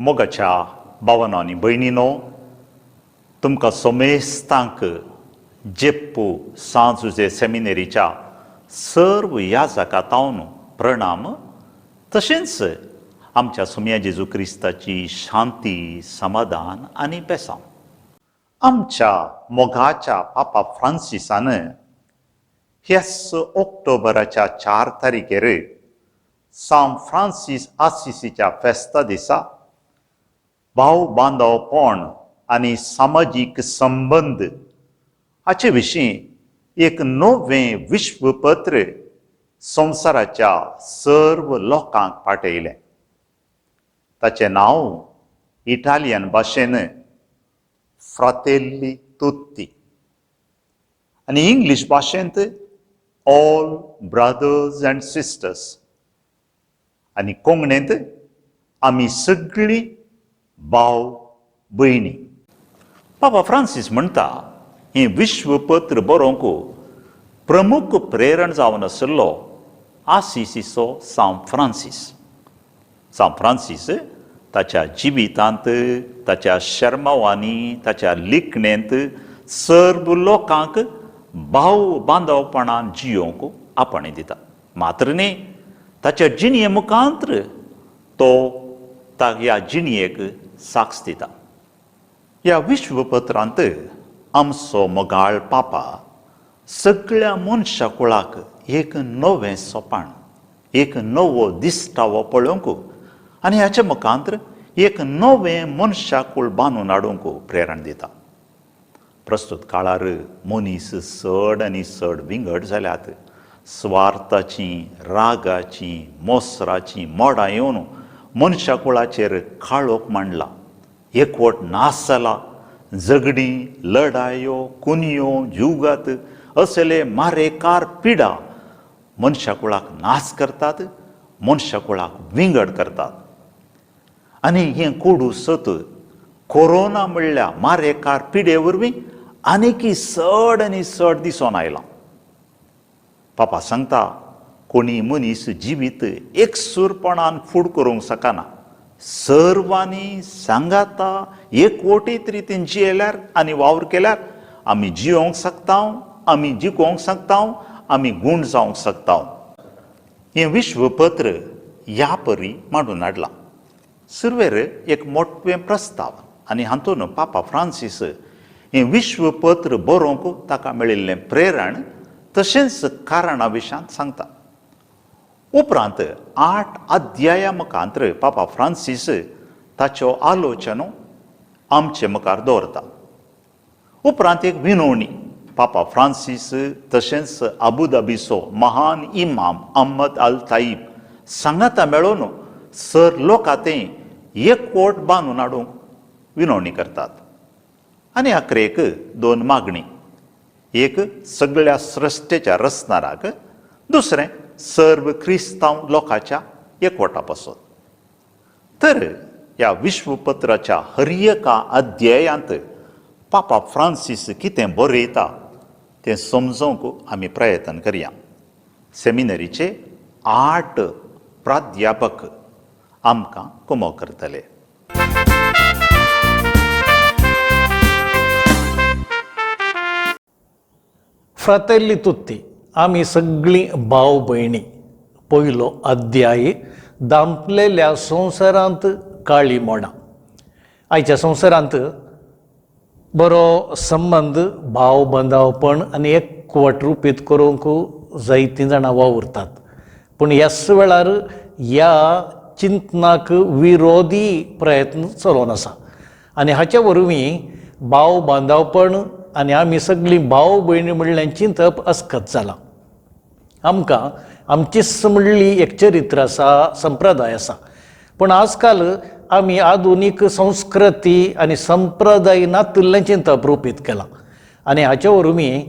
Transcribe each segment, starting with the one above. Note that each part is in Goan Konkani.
मोगाच्या भावानो आनी भयणीनो, तुमकां सोमेस्तांक जेप्पू सांत जुजे सेमिनेरीच्या सर्व याजका तावन प्रणाम, तशेंच आमच्या सोमया जेजू क्रिस्ताची शांती, समाधान आनी बेसांव. आमच्या मोगाच्या पापा फ्रांसिसान ह्याच ऑक्टोबराच्या 4 तारखेर सांत फ्रांसीस आसिसीच्या फेस्ता दिसा भाव बांदवपण आनी सामाजीक संबंद हाचे विशीं एक नवें विश्वपत्र संवसाराच्या सर्व लोकांक पाठयलें. ताचें नांव इटालियन भाशेन फ्रातेल्ली तुत्ती आनी इंग्लीश भाशेंत ऑल ब्रदर्स अँड सिस्टर्स आनी कोंकणींत आमी सगळीं भाव भयणी. पापा फ्रांसीस म्हणटा, हें विश्वपत्र बरोवंक प्रमुख प्रेरण जावन आशिल्लो आसिसीचो सांत फ्रांसीस. सांत फ्रांसीस ताच्या जिवितांत, ताच्या शेर्मांवांनी, ताच्या लिखणेंत सर्व लोकांक भाव बांदवपणान जियोवंक आपणे दिता. मात्र न्ही, ताच्या जिणये मुखांत्र तो ह्या जिणयेक साक्ष दिता. ह्या विश्वपत्रांत आमचो मोगाळ पापा सगळ्या मनशा कुळाक एक नवें सोपाण, एक नवो दिश्टावो पळोवंक आनी हाच्या मुखांत्र एक नवें मनशाकूळ बांदून हाडूंक प्रेरण दिता. प्रस्तुत काळार मनीस चड आनी चड विंगड जाल्यात. स्वार्थाचीं, रागाचीं, मोसराचीं मोडां येवन मनशाकुळाचेर काळोख मांडला, एकवट नाश जाला. झगडीं, लडायो, कुनयो, जुगात असले मारेकार पिडा मनशाकुळाक नाश करतात, मनशाकुळाक विंगड करतात. आनी हें कोडू सत कोरोना म्हणल्या मारेकार पिडे वरवीं आनीकी चड आनी चड दिसून आयलां. पापा सांगता, कोणी मनीस जिवीत एकसूरपणान फूड करूंक शकना. सर्वांनी सांगाता एकवटीत रितीन जियेल्यार आनी वावर केल्यार आमी जियोंक शकता, आमी जिखोवंक शकता, आमी गूण जावंक शकता. हें विश्वपत्र ह्या परी मांडून हाडलां. सुरवेर एक मोटवें प्रस्ताव आनी हातून पापा फ्रांसीस हें विश्वपत्र बरोवंक ताका मेळिल्लें प्रेरण तशेंच कारणा विशांत सांगता. उपरांत 8 अध्याया मुखांत्र पापा फ्रांसीस ताच्यो आलोचनो आमचे मुखार दवरता. उपरांत एक विनवणी, पापा फ्रांसीस तशेंच अबुधाबीचो महान इमाम अहमद अल ताईब सांगाता मेळोवन सर लोकां ते एकवट बांदून हाडूंक विनवणी करतात. आनी अखरेक 2 मागणी, एक सगळ्या सृश्टेच्या रचणाराक, दुसरें सर्व क्रिस्तांव लोकांच्या एकवटा पासत. तर ह्या विश्वपत्राच्या हर एका अध्यायांत पापा फ्रांसीस कितें बरयता तें समजोवंक आमी प्रयत्न करया. सेमिनरीचे 8 प्राध्यापक आमकां कुमो करतले. फ्रातेल्ली तुत्ती, आमी सगळीं भाव भयणी. पयलो अध्याय, दांपलेल्या संवसारांत काळी मोडां. आयच्या संवसारांत बरो संबंद, भाव बांदावपण आनी एकवट रुपीत करूंक जायतीं जाणां वावुरतात, पूण ह्याच वेळार ह्या चिंतनाक विरोधी प्रयत्न चलोवन आसा आनी हाचे वरवीं भाव बांदावपण आनी आमी सगळीं भाव भयणी म्हणल्यार चिंतप अस्कत जालां. आमकां आमचीच म्हणली एक चरित्र आसा, संप्रदाय आसा, पूण आजकाल आमी आधुनीक संस्कृती आनी संप्रदाय नातिल्लें चिंतप रुपीत केलां आनी हाचे वरवीं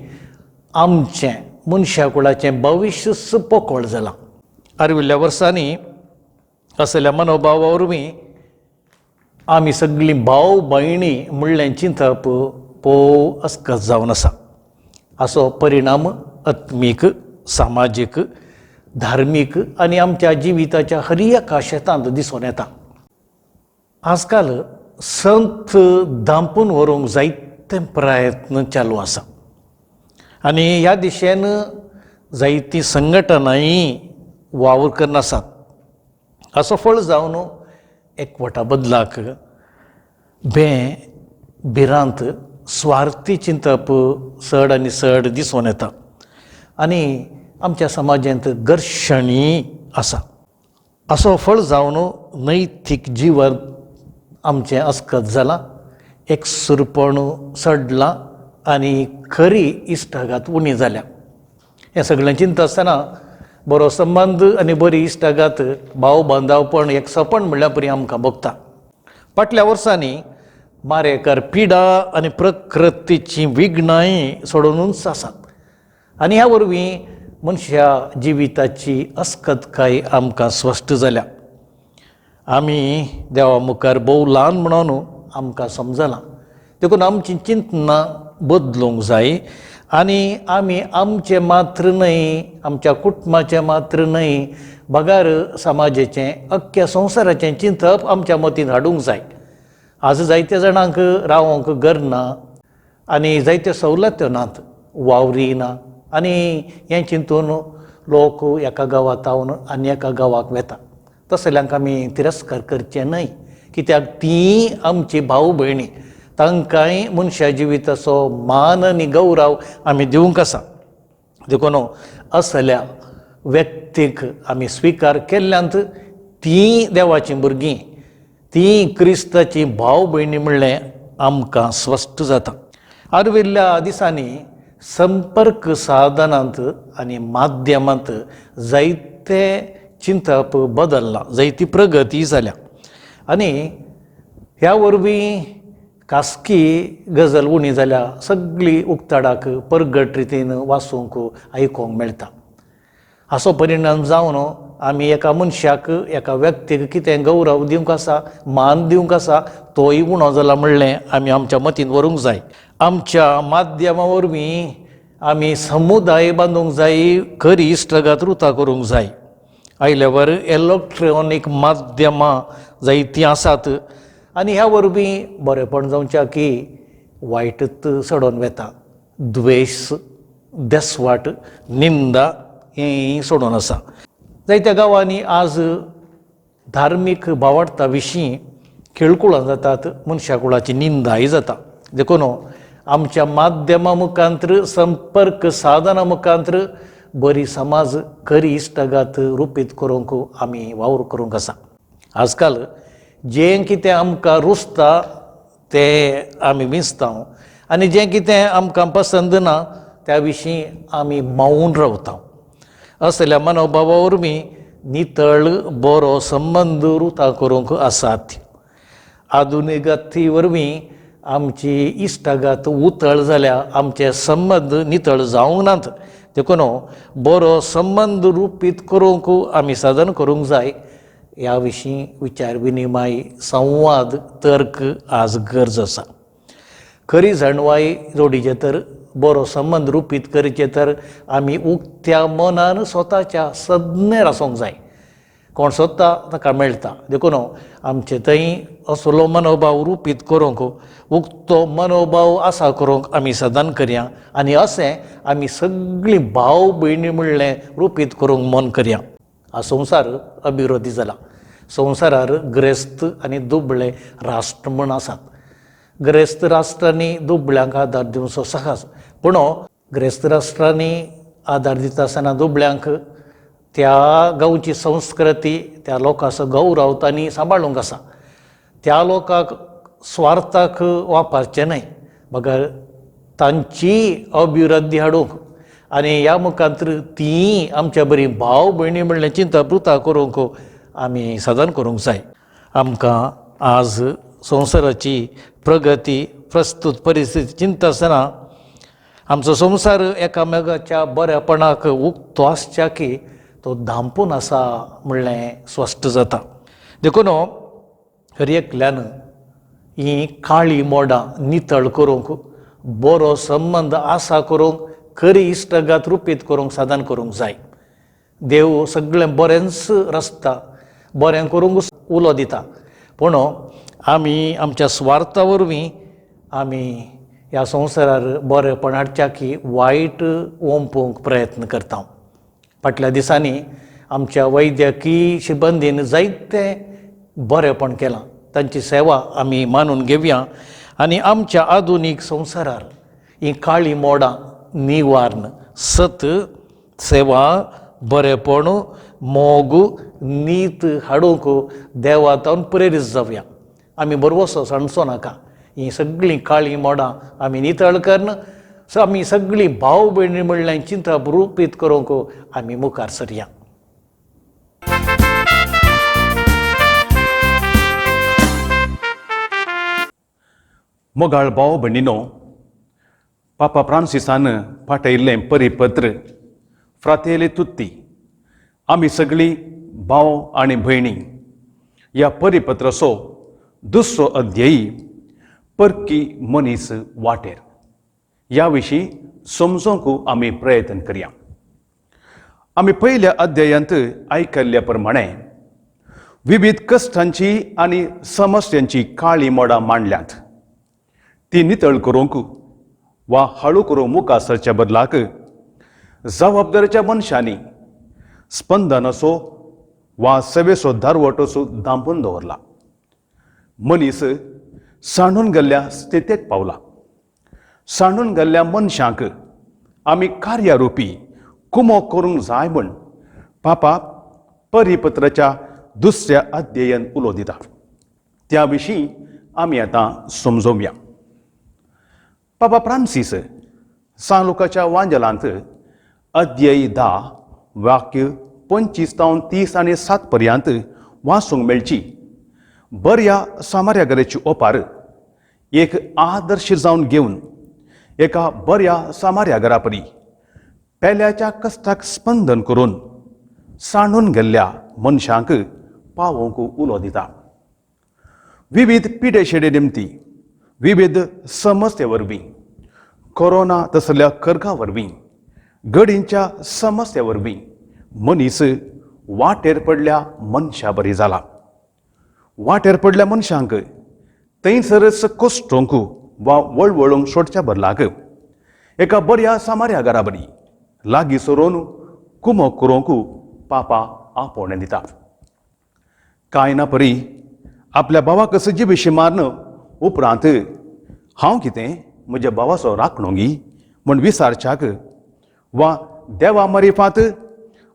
आमचें मनशा कुळाचें भविश्यच पोकळ जालां. आर्विल्ल्या वर्सांनी असल्या मनोभावा वरवीं आमी सगळीं भाव भयणी म्हणलें चिंतप पोव अस्कत जावन आसा. असो परिणाम आत्मीक, सामाजीक, धार्मीक आनी आमच्या जिविताच्या हर एका शेतांत दिसून येता. आजकाल संत धांपून व्हरूंक जायते प्रयत्न चालू आसा आनी ह्या दिशेन जायतीं संघटनाय वावर करून आसात. असो फळ जावन एकवटा बदलाक भें, भिरांत, स्वार्थी चिंतप चड आनी चड दिसून येता आनी आमच्या समाजांत घर्शणीय आसा. असो फळ जावन नैतीक जिवन आमचें अस्कत जालां, एकसुरपण चडलां आनी खरी इश्टागत उणी जाल्या. हें सगळें चिंतता आसतना बरो संबंद आनी बरी इश्टागत, भाव बांदावपण, एक सपन म्हणल्यार बरी आमकां भोगता. फाटल्या वर्सांनी मारेकार पिडा आनी प्रकृतीचीं विघ्नांय सोडोवनूच आसात आनी ह्या वरवीं मनशा जिविताची अस्कतकाय आमकां स्पश्ट जाल्या. आमी देवा मुखार भोव ल्हान म्हणून आमकां समजलां, देखून आमचीं चिंतनां बदलूंक जाय आनी आमी आमचें मात्र न्हय, आमच्या कुटुंबाचें मात्र न्हय, बगर समाजाचें, अख्ख्या संवसाराचें चिंतप आमच्या मतींत हाडूंक जाय. आज जायत्या जाणांक रावोंक घर ना आनी जायत्यो सवलत्यो नात, वावरी ना आनी हें चिंतून लोक एका गांवांत आनी एका गांवाक वेता. तसल्यांक आमी तिरस्कार करचे न्हय, कित्याक तीं आमची भाव भयणी, तांकांय मनशा जिविताचो मान आनी गौरव आमी दिवंक आसा. देखून असल्या व्यक्तीक आमी स्विकार केल्ल्यांत तीं देवाचीं भुरगीं, तीं क्रिस्ताचीं भाव भयणी म्हणलें आमकां स्पश्ट जाता. आर्विल्ल्या दिसांनी संपर्क साधनांत आनी माध्यमांत जायते चिंतप बदल्लां, जायती प्रगती जाल्या आनी ह्या वरवीं खासगी गजल उणी जाल्या, सगळी उक्ताडाक परगट रितीन वाचूंक आयकूंक मेळटा. हाचो परिणाम जावन आमी एका मनशाक, एका व्यक्तीक कितें गौरव दिवंक आसा, मान दिवंक आसा, तोय उणो जाला म्हणलें आमी आमच्या मतींत व्हरूंक जाय. आमच्या माध्यमा वरवीं आमी समुदाय बांदूंक जाय, खरी इश्टागत रुता करूंक जाय. आयल्यावर इलॅक्ट्रॉनीक माध्यमां जायतीं आसात आनी ह्या वरवीं बरेंपण जावच्या की वायटच चडोवन वेता. द्वेश, देसवाट, निंदा हें सोडून आसा. जायत्या गांवांनी आज धार्मीक भावार्था विशीं खेळकुळां जातात, मनशा कुळाची निंदाय जाता. देखून आमच्या माध्यमा मुखांत्र, संपर्क साधना मुखांत्र बरी समाज, खरी इश्टागत रुपीत करूंक आमी वावर करूंक आसा. आजकाल जें कितें आमकां रुचता तें आमी विंचता आनी जें कितें आमकां पसंद ना त्या विशीं आमी मावून रावता. असल्या मनोभावा वरवीं नितळ बरो संबंद रुता करूंक आसात. आधुनिकती वरवीं आमची इश्टागत उतळ जाल्या, आमचे संबंद नितळ जावंक नात. देखून बरो संबंद रुपीत करूंक आमी साधन करूंक जाय. ह्या विशीं विचार विनिमय, संवाद, तर्क आज गरज आसा. खरी जाणवाय जोडीचे तर, बरो संबंद रुपीत करचे तर आमी उक्त्या मनान स्वताच्या सज्ञेर आसूंक जाय. कोण सोदता ताका मेळटा. देखून आमचे थंय असलो मनोभाव रुपीत करूंक, उक्तो मनोभाव आसा करूंक आमी सदान करया आनी अशें आमी सगळीं भाव भयणी म्हणलें रुपीत करूंक मन करया. हा संवसार अभिवृद्धी जाला. संवसारार ग्रेस्त आनी दुबळे राष्ट्र म्हण आसात. ग्रेस्त राष्ट्रांनी दुबळ्यांक आदार दिवचो सहज, पूण ग्रेस्त राष्ट्रांनी आदार दिता आसतना दुबळ्यांक त्या गांवची संस्कृती, त्या लोकांचो गौरव तांणी सांबाळूंक आसा. त्या लोकांक स्वार्थाक वापरचें न्हय, बगर तांची अभिवृद्धी हाडूंक आनी ह्या मुखांत्र तीं आमच्या बरी भाव भयणी म्हणलें चिंता वृता करूंक आमी साधन करूंक जाय. आमकां आज संवसाराची प्रगती, प्रस्तूत परिस्थिती चिंता आसतना आमचो संवसार एकामेकाच्या बऱ्यापणाक उक्तो आसच्या की तो धांपून आसा म्हणलें स्पश्ट जाता. देखून हर एकल्यान हीं काळीं मोडां नितळ करूंक, बरो संबंद आसा करूंक, खरी इश्टागत रुपीत करूंक साधन करूंक जाय. देव सगळें बरेंच रचता, बरें करूंक उलो दिता, पूण आमी आमच्या स्वार्था वरवीं आमी ह्या संवसारार बरेंपण हाडच्या की वायट ओंपूंक प्रयत्न करता. फाटल्या दिसांनी आमच्या वैद्यकीय शिबंदीन जायतें बरेंपण केलां, तांची सेवा आमी मानून घेवया आनी आमच्या आधुनीक संवसारार हीं काळीं मोडां निवारण सत, सेवा, बरेंपण, मोग, नीत हाडूंक देवातावन प्रेरीत जावया. आमी बरवसो सांडचो नाका. हीं सगळीं काळीं मोडां आमी नितळ करून आमी सगळीं भाव भयणी म्हणल्यार चिंतप रुपीत करूंक आमी मुखार सरया. मोगाळ भाव भयणीनो, पापा फ्रांसिसान पाठयल्लें परिपत्र फ्रातेले तुत्ती, आमी सगळीं भाव आनी भयणी ह्या परिपत्राचो दुसरो अध्यायी परकी मनीस वाटेर ह्या विशीं समजूंक आमी प्रयत्न करया. आमी पयल्या अध्यायांत आयकल्ल्या प्रमाणे विविध कश्टांची आनी समस्यांची काळी मोडां मांडल्यांत. ती नितळ करूंक वा हळू करूंक मुखार सरच्या बदलाक जबाबदारीच्या मनशांनी स्पंदनाचो वा सेवेचो दारवटोसो धांपून दवरला. मनीस सांडून गेल्ल्या स्थितीक पावला. सांडून गेल्ल्या मनशांक आमी कार्यारुपी कुमो करूंक जाय म्हूण पापा परिपत्राच्या दुसऱ्या अध्ययन उलो दिता. त्या विशीं आमी आतां समजोवया. पापा फ्रांसीस सान लुकाच्या वांजलांत अध्याय 10 वाक्य 25 तावन 30 आनी 7 पर्यंत वाचूंक मेळची बऱ्या सामार्यागराची ओपार एक आदर्श जावन घेवन एका बऱ्या सामार्यागरा परी पेल्याच्या कश्टाक स्पंदन करून सांडून गेल्ल्या मनशांक पावोवंक उलो दिता. विविध पिडेशेडे निमती, विविध समस्ये वरवीं, कोरोना तसल्या कर्गा वरवीं, गडींच्या समस्ये वरवीं मनीस वाटेर पडल्या मनशा बरी जाला. वाटेर पडल्या मनशांक थंयसरच कोश्टोंक वा वळवळूंक सोडच्या बदलाक एका बऱ्या सामार्या घरा बरी लागीं सरून कुमक करूंक पापा आपोवणें दिता. कांय ना परी आपल्या भावाक जिबेशी मारून उपरांत हांव कितें म्हज्या भावाचो राखणो गी म्हूण विचारच्याक वा देवा मरिफात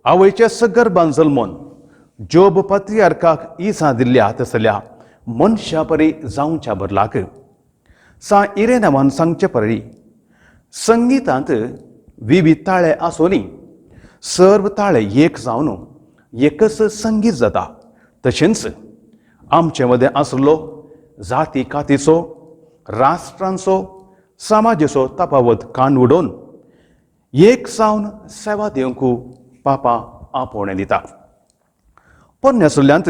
आवयच्या सगर्भान जल्मून जोब पत्रियार्काक इसा दिल्ल्या तसल्या मनशा परी जावच्या बदलाक सा इरेनावान सांगचे परी संगितांत विविध ताळे आसूनी सर्व ताळे एक जावन एकच संगीत जाता. तशेंच आमचे मदें आसलो जाती कातीचो, राष्ट्रांचो, समाजेचो तफावत कान उडोवन एक जावन सेवा दिवंक पापा आपोवणें दिता. पोरण्या सल्ल्यांत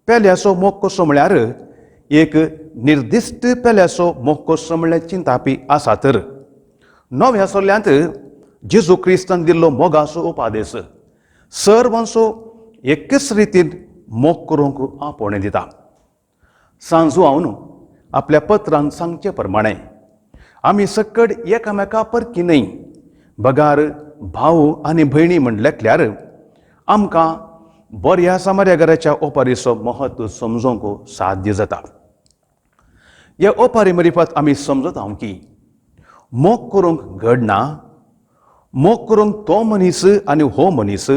पेल्याचो मोग कसो म्हळ्यार एक निर्दिश्ट पेल्याचो मोग कसो म्हळ्यार चिंतापी आसा, तर नव्या सल्ल्यांत जेजू क्रिस्तान दिल्लो मोगाचो उपादेस सर्वांचो एकच रितीन मोग करूंक आपोवणें दिता. सांजू हांव आपल्या पत्रान सांगचे प्रमाणे आमी सकड एकामेका परकी न्हय बगार भाव आनी भयणी म्हण लेखल्यार आमकां बऱ्या सामार्यागराच्या ओपारीचो म्हत्व समजूंक साध्य जाता. ह्या ओपारी मरिफात आमी समजता हांव की मोग करूंक घडना, मोग करूंक तो मनीस आनी हो मनीस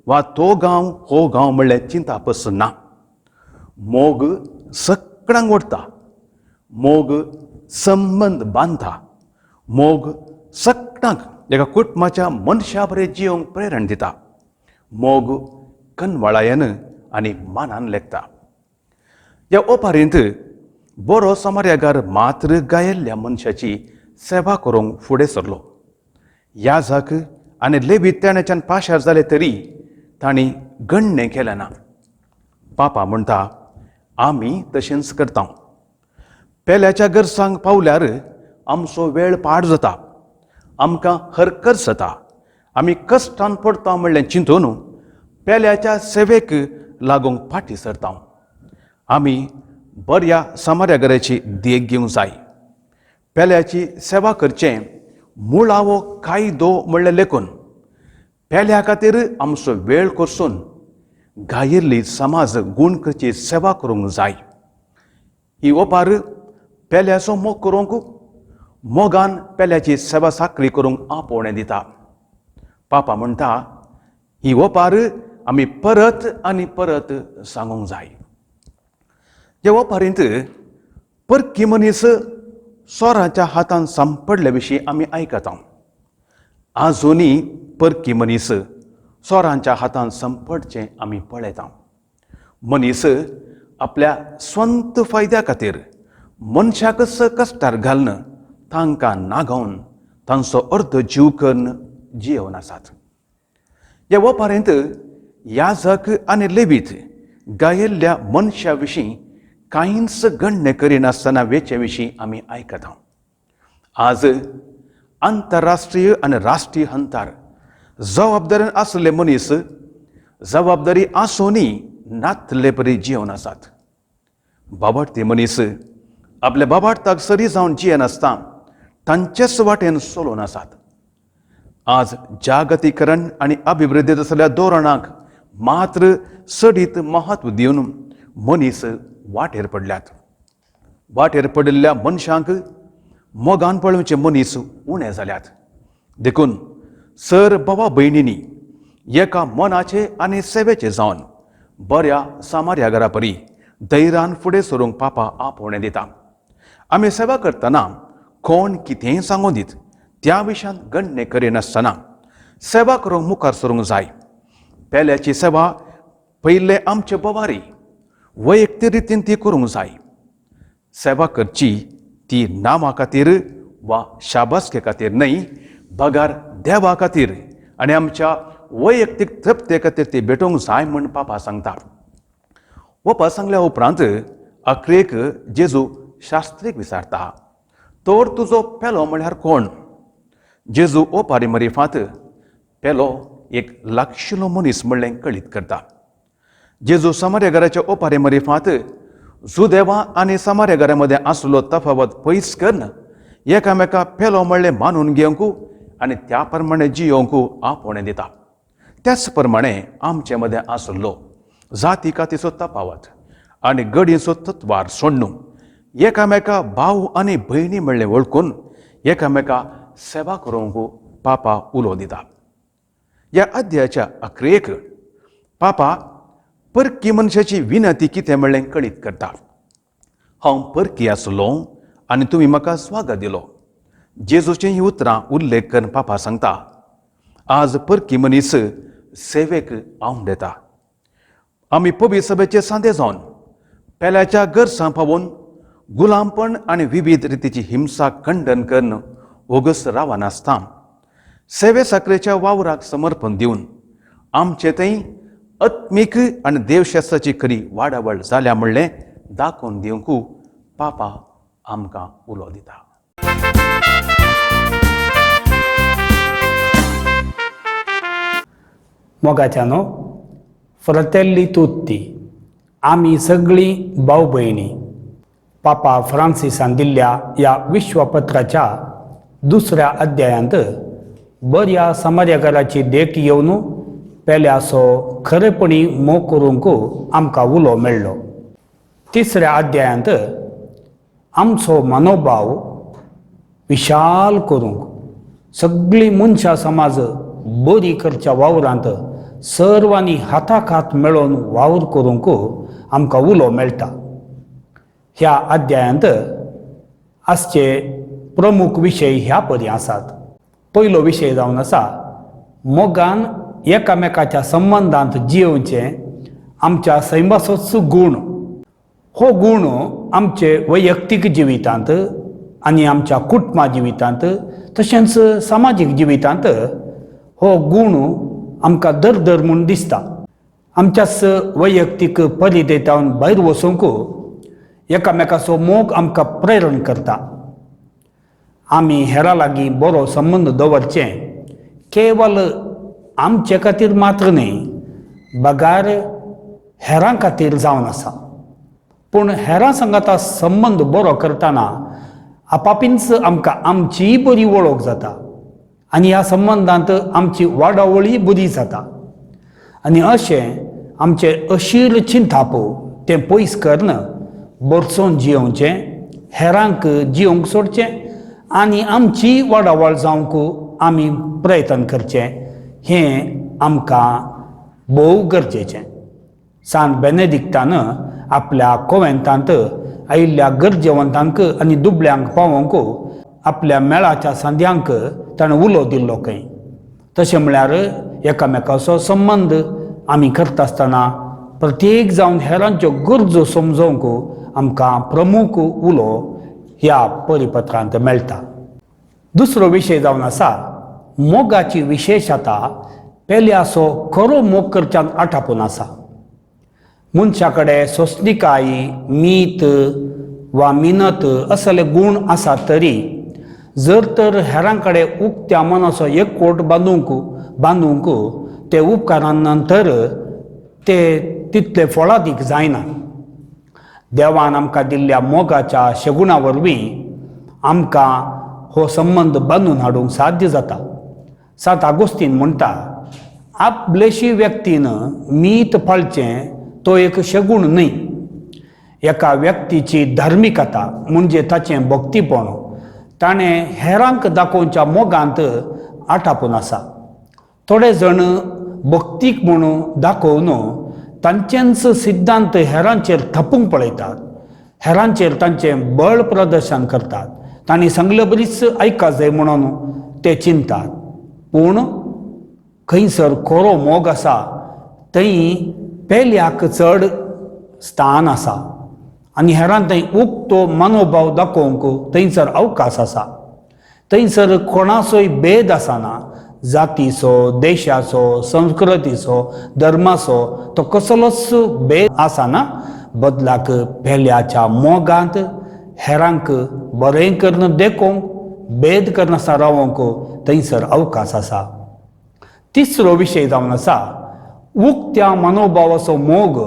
वा तो गांव हो गांव म्हणल्यार चिंतापस ना. मोग सगळ्यांक ओडटा, मोग संबंद बांदता, मोग सगळ्यांक एका कुटुंबाच्या मनशा बरें जियोंक प्रेरण दिता. मोग कनवाळायन आनी मानान लेखता. ह्या ओपारींत बरो समार्यागार मात्र गायल्ल्या मनशाची सेवा करूंक फुडें सरलो. याजक आनी लेवीत तेण्याच्यान पाशार जाले तरी तांणी गण्णें केलें ना. पापा म्हणटा आमी तशेंच करता. पेल्याच्या गरसांक पावल्यार आमचो वेळ पाड जाता, आमकां हरकत जाता, आमी कश्टान पडटा म्हणलें चिंतून पेल्याच्या सेवेक लागूंक फाटीं सरता. आमी बऱ्या सामार्यागराची देख घेवंक जाय. पेल्याची सेवा करचें मुळावो कायदो म्हणलें लेखून पेल्या खातीर आमचो वेळ करसून गायिल्ली समाज गूण करची सेवा करूंक जाय. ही ओपार पेल्याचो मोग करूंक, मोगान पेल्याची सेवा साकरी करूंक आपोवणें दिता. पापा म्हणटा ही ओपार आमी परत आनी परत सांगूंक जाय. ह्या ओपारींत परकी मनीस चोराच्या हातान सांपडल्या विशीं आमी आयकता. आजुनूय परकी मनीस चोरांच्या हातान सांपडचें आमी पळयता. मनीस आपल्या स्वंत फायद्या खातीर मनशाकच कश्टार घालून तांकां नागोवन तांचो अर्द जीव करून जियेवन आसात. ह्या ओपारींत याजक आनी लेवीत गायिल्ल्या मनशा विशीं कांयच गण्य करिनासतना वेचे विशीं आमी आयकता. आज आंतरराष्ट्रीय आनी राष्ट्रीय हंतार जबाबदारीन आसले मनीस जबाबदारी आसूनय नातले परी जिवन आसात. बाबाडते मनीस आपल्या बाबाडताक सरी जावन जियेनासता तांचेच वाटेन चलोवन आसात. आज जागतीकरण आनी अभिवृद्धी आसल्या धोरणाक मात्र चडीत म्हत्व दिवन मनीस वाटेर पडल्यात. वाटेर पडिल्ल्या मनशांक मोगान पळोवचे मनीस उणे जाल्यात. देखून सर बाबा भयणींनी एका मनाचे आनी सेवेचे जावन बऱ्या सामार्या घरा परी धैर्यान फुडें सरूंक पापा आपोवणें दिता. आमी सेवा करतना कोण कितेंय सांगून दीत त्या विशयांत गण्य करिनासतना सेवा करूंक मुखार सरूंक जाय. पेल्याची सेवा पयले आमचे बवारी वैयक्तीक रितीन ती करूंक जाय. सेवा करची ती नामा खातीर वा शाबासके खातीर न्हय, बगार देवा खातीर आनी आमच्या वैयक्तीक तृप्ते खातीर ती भेटोवंक जाय म्हूण पापा सांगता. ओपा सांगल्या उपरांत अखरेक जेजू शास्त्रीक विचारता, तर तुजो पेलो म्हळ्यार कोण? जेजू ओपारी मरिफात पेलो एक लागशिलो मनीस म्हणलें कळीत करता. जेजू समार्या घराच्या ओपारी मरिफात जुदेवा आनी समार्या घरा मदें आसलो तफावत पयस करून एकामेका पेलो म्हणलें मानून घेवंक आनी त्या प्रमाणे जियोवंक आपोवणें दिता. त्याच प्रमाणे आमचे मदें आसलो जाती कातीचो तफावत आनी गडयेचो तत्वार सोडून एकामेका भाव आनी भयणी म्हणलें वळखून एकामेका सेवा करूंक पापा उलो दिता. ह्या अध्यायाच्या अखरेक पापा परकी मनशाची विनंती कितें म्हणलें कळीत करता. हांव परकी आसलो आनी तुमी म्हाका स्वागत दिलो. जेजूचीं हीं उतरां उल्लेख करून पापा सांगता, आज परकी मनीस सेवेक आंवडेता. आमी पवी सभेचे सांदे जावन पेल्याच्या गरसां पावोवन गुलामपण आनी विविध रितीची हिंसा खंडन करून ओगस रावनासता सेवे साकरेच्या वावराक समर्पण दिवन आमचे थंय आत्मीक आनी देवशास्त्राची खरी वाडावळ जाल्या म्हणलें दाखोवन दिवंक पापा आमकां उलो दिता. मोगाच्यानो, फ्रतेल्ली तुत्ती, आमी सगळीं भाव भयणी पापा फ्रांसिसान दिल्ल्या ह्या विश्वपत्राच्या दुसऱ्या अध्यायांत बऱ्या समार्याकाराची देख येवन पेल्याचो खरेपणी मोग करूंक आमकां उलो मेळ्ळो. तिसऱ्या अध्यायांत आमचो मनोभाव विशाल करूंक सगळीं मनशां समाज बरी करच्या वावरांत सर्वांनी हाताक हात मेळोवन वावर करूंक आमकां उलो मेळटा. ह्या अध्यायांत आसचे प्रमुख विशय ह्या परी आसात. पयलो विशय जावन आसा मोगान एकामेकाच्या संबंदांत जियोवचें आमच्या सैमाचोच गूण. हो गूण आमचे वैयक्तीक जिवितांत आनी आमच्या कुटुंबा जिवितांत तशेंच समाजीक जिवितांत हो गूण आमकां दर म्हूण दिसता. आमच्याच वैयक्तीक परिदेतावन भायर वचूंक एकामेकाचो मोग आमकां प्रेरण करता. आमी हेरां लागीं बरो संबंद दवरचें केवल आमचे खातीर मात्र न्हय बगार हेरां खातीर जावन आसा. पूण हेरां सांगाता संबंद बरो करतना आपापींच आमकां आमचीय बरी वळख जाता आनी ह्या संबंदांत आमची वाडावळीय बरी जाता आनी अशें आमचें अशीर चिंताप तें पयस करून भरसोन जियोवचें, हेरांक जियोवंक सोडचें आनी आमची वाडावळ जावंक आमी प्रयत्न करचें हें आमकां भोव गरजेचें. सांत बेनेदिक्तान आपल्या कोवेंतांत आयिल्ल्या गरजेवंतांक आनी दुबळ्यांक पावोवंक आपल्या मेळाच्या सांद्यांक ताणें उलो दिल्लो खंय. तशें म्हळ्यार एकामेकाचो संबंद आमी करता आसतना प्रत्येक जावन हेरांच्यो गरजो समजोवंक आमकां प्रमूख उलो ह्या परिपत्रांत मेळटा. दुसरो विशय जावन आसा मोगाची विशेशता पेल्याचो खरो मोग करच्यान आटापून आसा. मनशा कडेन सोंसणिकाय, मीत वा मिनत असले गूण आसात तरी जर तर हेरां कडेन उक्त्या मनाचो एकवट बांदूंक बांदूंक ते उपकाराना तर ते तितले फळादीक जायना. देवान आमकां दिल्ल्या मोगाच्या शगुणा वरवीं आमकां हो संबंद बांदून हाडूंक साध्य जाता. सांत आगोस्तीन म्हणटा, आपलेशी व्यक्तीन मीत पाळचें तो एक शगूण न्हय. एका व्यक्तीची धार्मिकता म्हणजे ताचें भक्तीपण ताणें हेरांक दाखोवच्या मोगांत आटापून आसा. थोडे जण भक्तीक म्हूण दाखोवन तांचेंच सिद्धांत हेरांचेर थापूंक पळयतात, हेरांचेर तांचें बळ प्रदर्शन करतात, तांणी सांगले बरीच आयका जाय म्हणून ते चिंतात. पूण खंयसर खरो मोग आसा थंय पेल्याक चड स्थान आसा आनी हेरां थंय उक्तो मनोभाव दाखोवंक थंयसर अवकाश आसा. थंयसर कोणाचोय भेद आसना, जातीचो, देशाचो, संस्कृतीचो, धर्माचो तो कसलोच भेद आसना. बदलाक पेल्याच्या मोगांत हेरांक बरें करून देखूंक, भेद करनासतना रावोंक थंयसर अवकाश आसा. तिसरो विशय जावन आसा उक्त्या मनोभावाचो मोग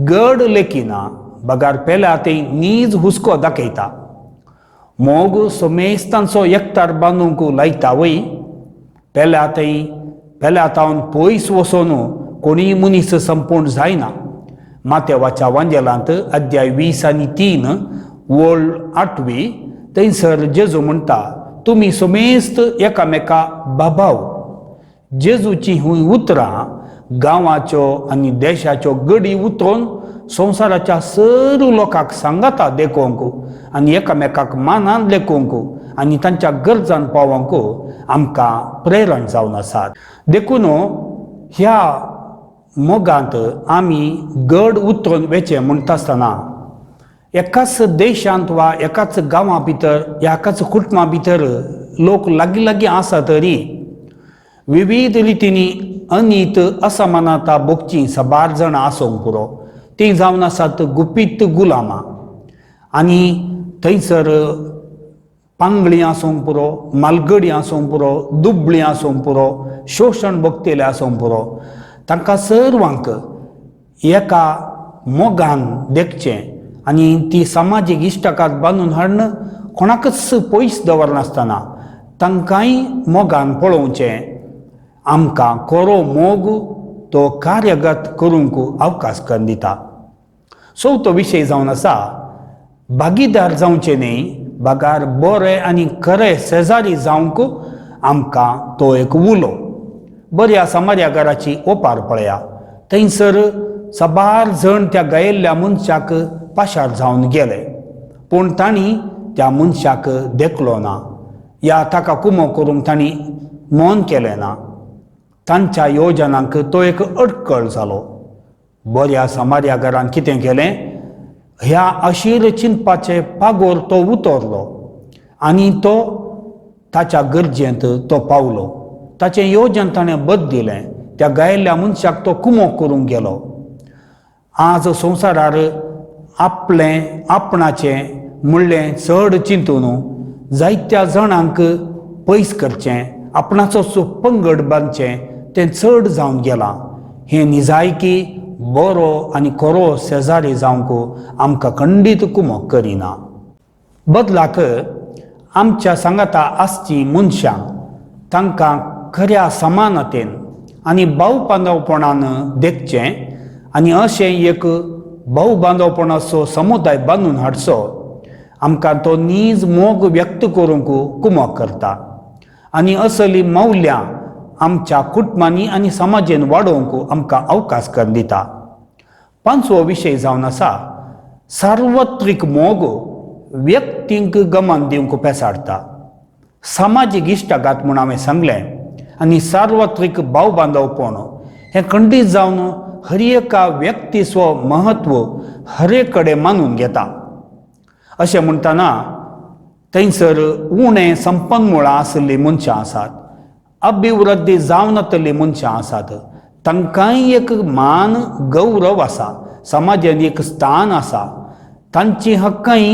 गड लेखिना बगार पेल्या थंय नीज हुस्को दाखयता. मोग समेस्तांचो एकतार बांदूंक लायता वय. पेल्या थंय पेल्या तावन पयस वचोन कोणीय मनीस संपूर्ण जायना. मातेवाच्या वांजेलांत अध्याय 20 आनी 3 वळ 8 थंयसर जेजू म्हणटा, तुमी समेस्त एकामेका बाबाव. जेजूची ही उतरां गांवाच्यो आनी देशाच्यो गडी उतरून संवसाराच्या सर्व लोकांक सांगाता देखोवंक आनी एकामेकाक मानान लेखोवंक आनी तांच्या गरजान पावोवंक आमकां प्रेरण जावन आसात. देखून ह्या मोगांत आमी गड उतरून वेचें म्हणटा आसतना एकाच देशांत वा एकाच गांवा भितर, एकाच कुटुंबा भितर लोक लागीं लागीं आसा तरी विविध रितींनी अनीत असमानता भोगचीं साबार जाणां आसूंक पुरो. तीं जावन आसात गुपीत गुलामां आनी थंयसर पांगळी आसूंक पुरो, मालगडी आसूंक पुरो, दुबळी आसूंक पुरो, शोशण भोगतेले आसूंक पुरो, तांकां सर्वांक एका मोगान देखचें आनी ती समाजीक इश्टाकात बांदून हाडून कोणाकच पयस दवरनासतना तांकांय मोगान पळोवचें. आमकां खरो मोग तो कार्यगत करूंक अवकाश करून दिता. चवथो विशय जावन आसा भागीदार जावचें न्हय बगार बरे आनी खरे शेजारी जावंक आमकां तो एक उलो. बऱ्या समार्या घराची ओपार पळया, थंयसर साबार जण त्या गायिल्ल्या मनशाक पाशार जावन गेले, पूण तांणी त्या मनशाक देखलो ना या ताका कुमो करूंक तांणी मन केलें ना. तांच्या योजनांक तो एक अडकळ जालो. बऱ्या समार्या घरान कितें केलें, ह्या अशीर चिंतपाचे पागोर तो उतरलो आनी तो ताच्या गरजेंत तो पावलो. ताचें योजन ताणें बदलिलें, त्या गायिल्ल्या मनशाक तो कुमो करूंक गेलो. आज संवसारार आपलें आपणाचें म्हणलें चड चिंतून जायत्या जाणांक पयस करचें, आपणाचोच पंगड बांदचें तें चड जावन गेलां. हें निजायकी बरो आनी खरो शेजारी जावंक आमकां खंडीत कुमक करिना. बदलाक आमच्या सांगाता आसचीं मनशां तांकां खऱ्या समानतेन आनी भाव बांदवपणान देखचें आनी अशें एक भाव बांदवपणाचो समुदाय बांदून हाडचो. आमकां तो नीज मोग व्यक्त करूंक कुमक करता आनी असली मौल्यां आमच्या कुटुंबांनी आनी समाजेन वाडोवंक आमकां अवकाश करून दिता. पांचवो विशय जावन आसा सार्वत्रीक मोग व्यक्तींक गमन दिवंक पेसाडटा. समाजीक इश्टागात म्हूण हांवें सांगलें आनी सार्वत्रीक भाव बांदवपण हें खंडीत जावन हर एका व्यक्तीचो म्हत्व हर कडेन मानून घेता. अशें म्हणटना थंयसर उणें संपन्मुळां आशिल्लीं मनशां आसात, अभिवृद्धी जावनातल्लीं मनशां आसात, तांकांय एक मान गौरव आसा, समाजांत एक स्थान आसा, तांची हक्कांय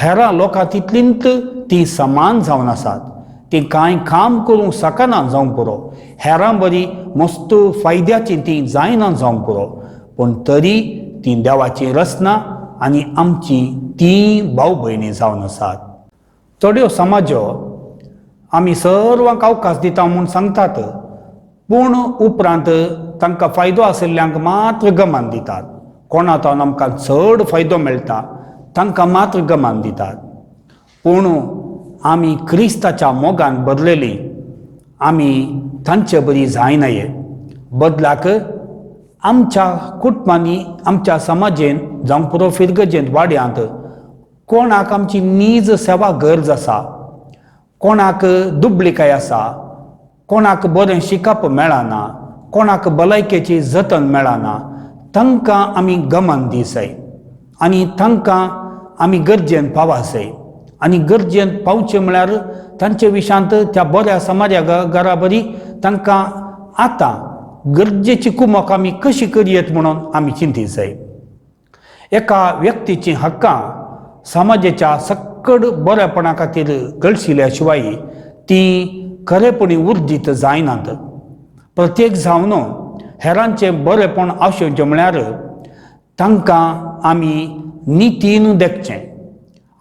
हेरां लोकां तितलींत तीं समान जावन आसात. तीं कांय काम करूंक शकना जावंक पुरो, हेरां बरी मस्त फायद्याची तीं जायना जावंक पुरो, पूण तरी तीं देवाची रचना आनी आमची तीं भाव भयणी जावन आसात. थोड्यो समाजो आमी सर्वांक अवकाश दिता म्हूण सांगतात, पूण उपरांत तांकां फायदो आशिल्ल्यांक मात्र गमान दितात. कोणा तावन आमकां चड फायदो मेळटा तांकां मात्र गमान दितात. पूण आमी क्रिस्ताच्या मोगान बदलेली, आमी तांचे बरी जायनाये. बदलाक आमच्या कुटुंबांनी आमच्या समाजेन जावं पुरो फिरगजेंत वाड्यांत कोणाक आमची नीज सेवा गरज आसा, कोणाक दुबळिकाय आसा, कोणाक बरें शिकप मेळना, कोणाक भलायकेची जतन मेळना, तांकां आमी गमन दिसय आनी तांकां आमी गरजेन पावासय. आनी गरजेन पावचें म्हळ्यार तांचे विशांत त्या बऱ्या समाजा घरा बरी तांकां आतां गरजेची कुमक आमी कशी करयेत म्हणून आमी चिंती जाय. एका व्यक्तीची हक्कां समाजाच्या सक्कड बरेपणा खातीर गळशिल्या शिवाय ती खरेपणी उर्जीत जायनात. प्रत्येक जावन हेरांचें बरेपण आशेवचें म्हळ्यार तांकां आमी नितीन देखचें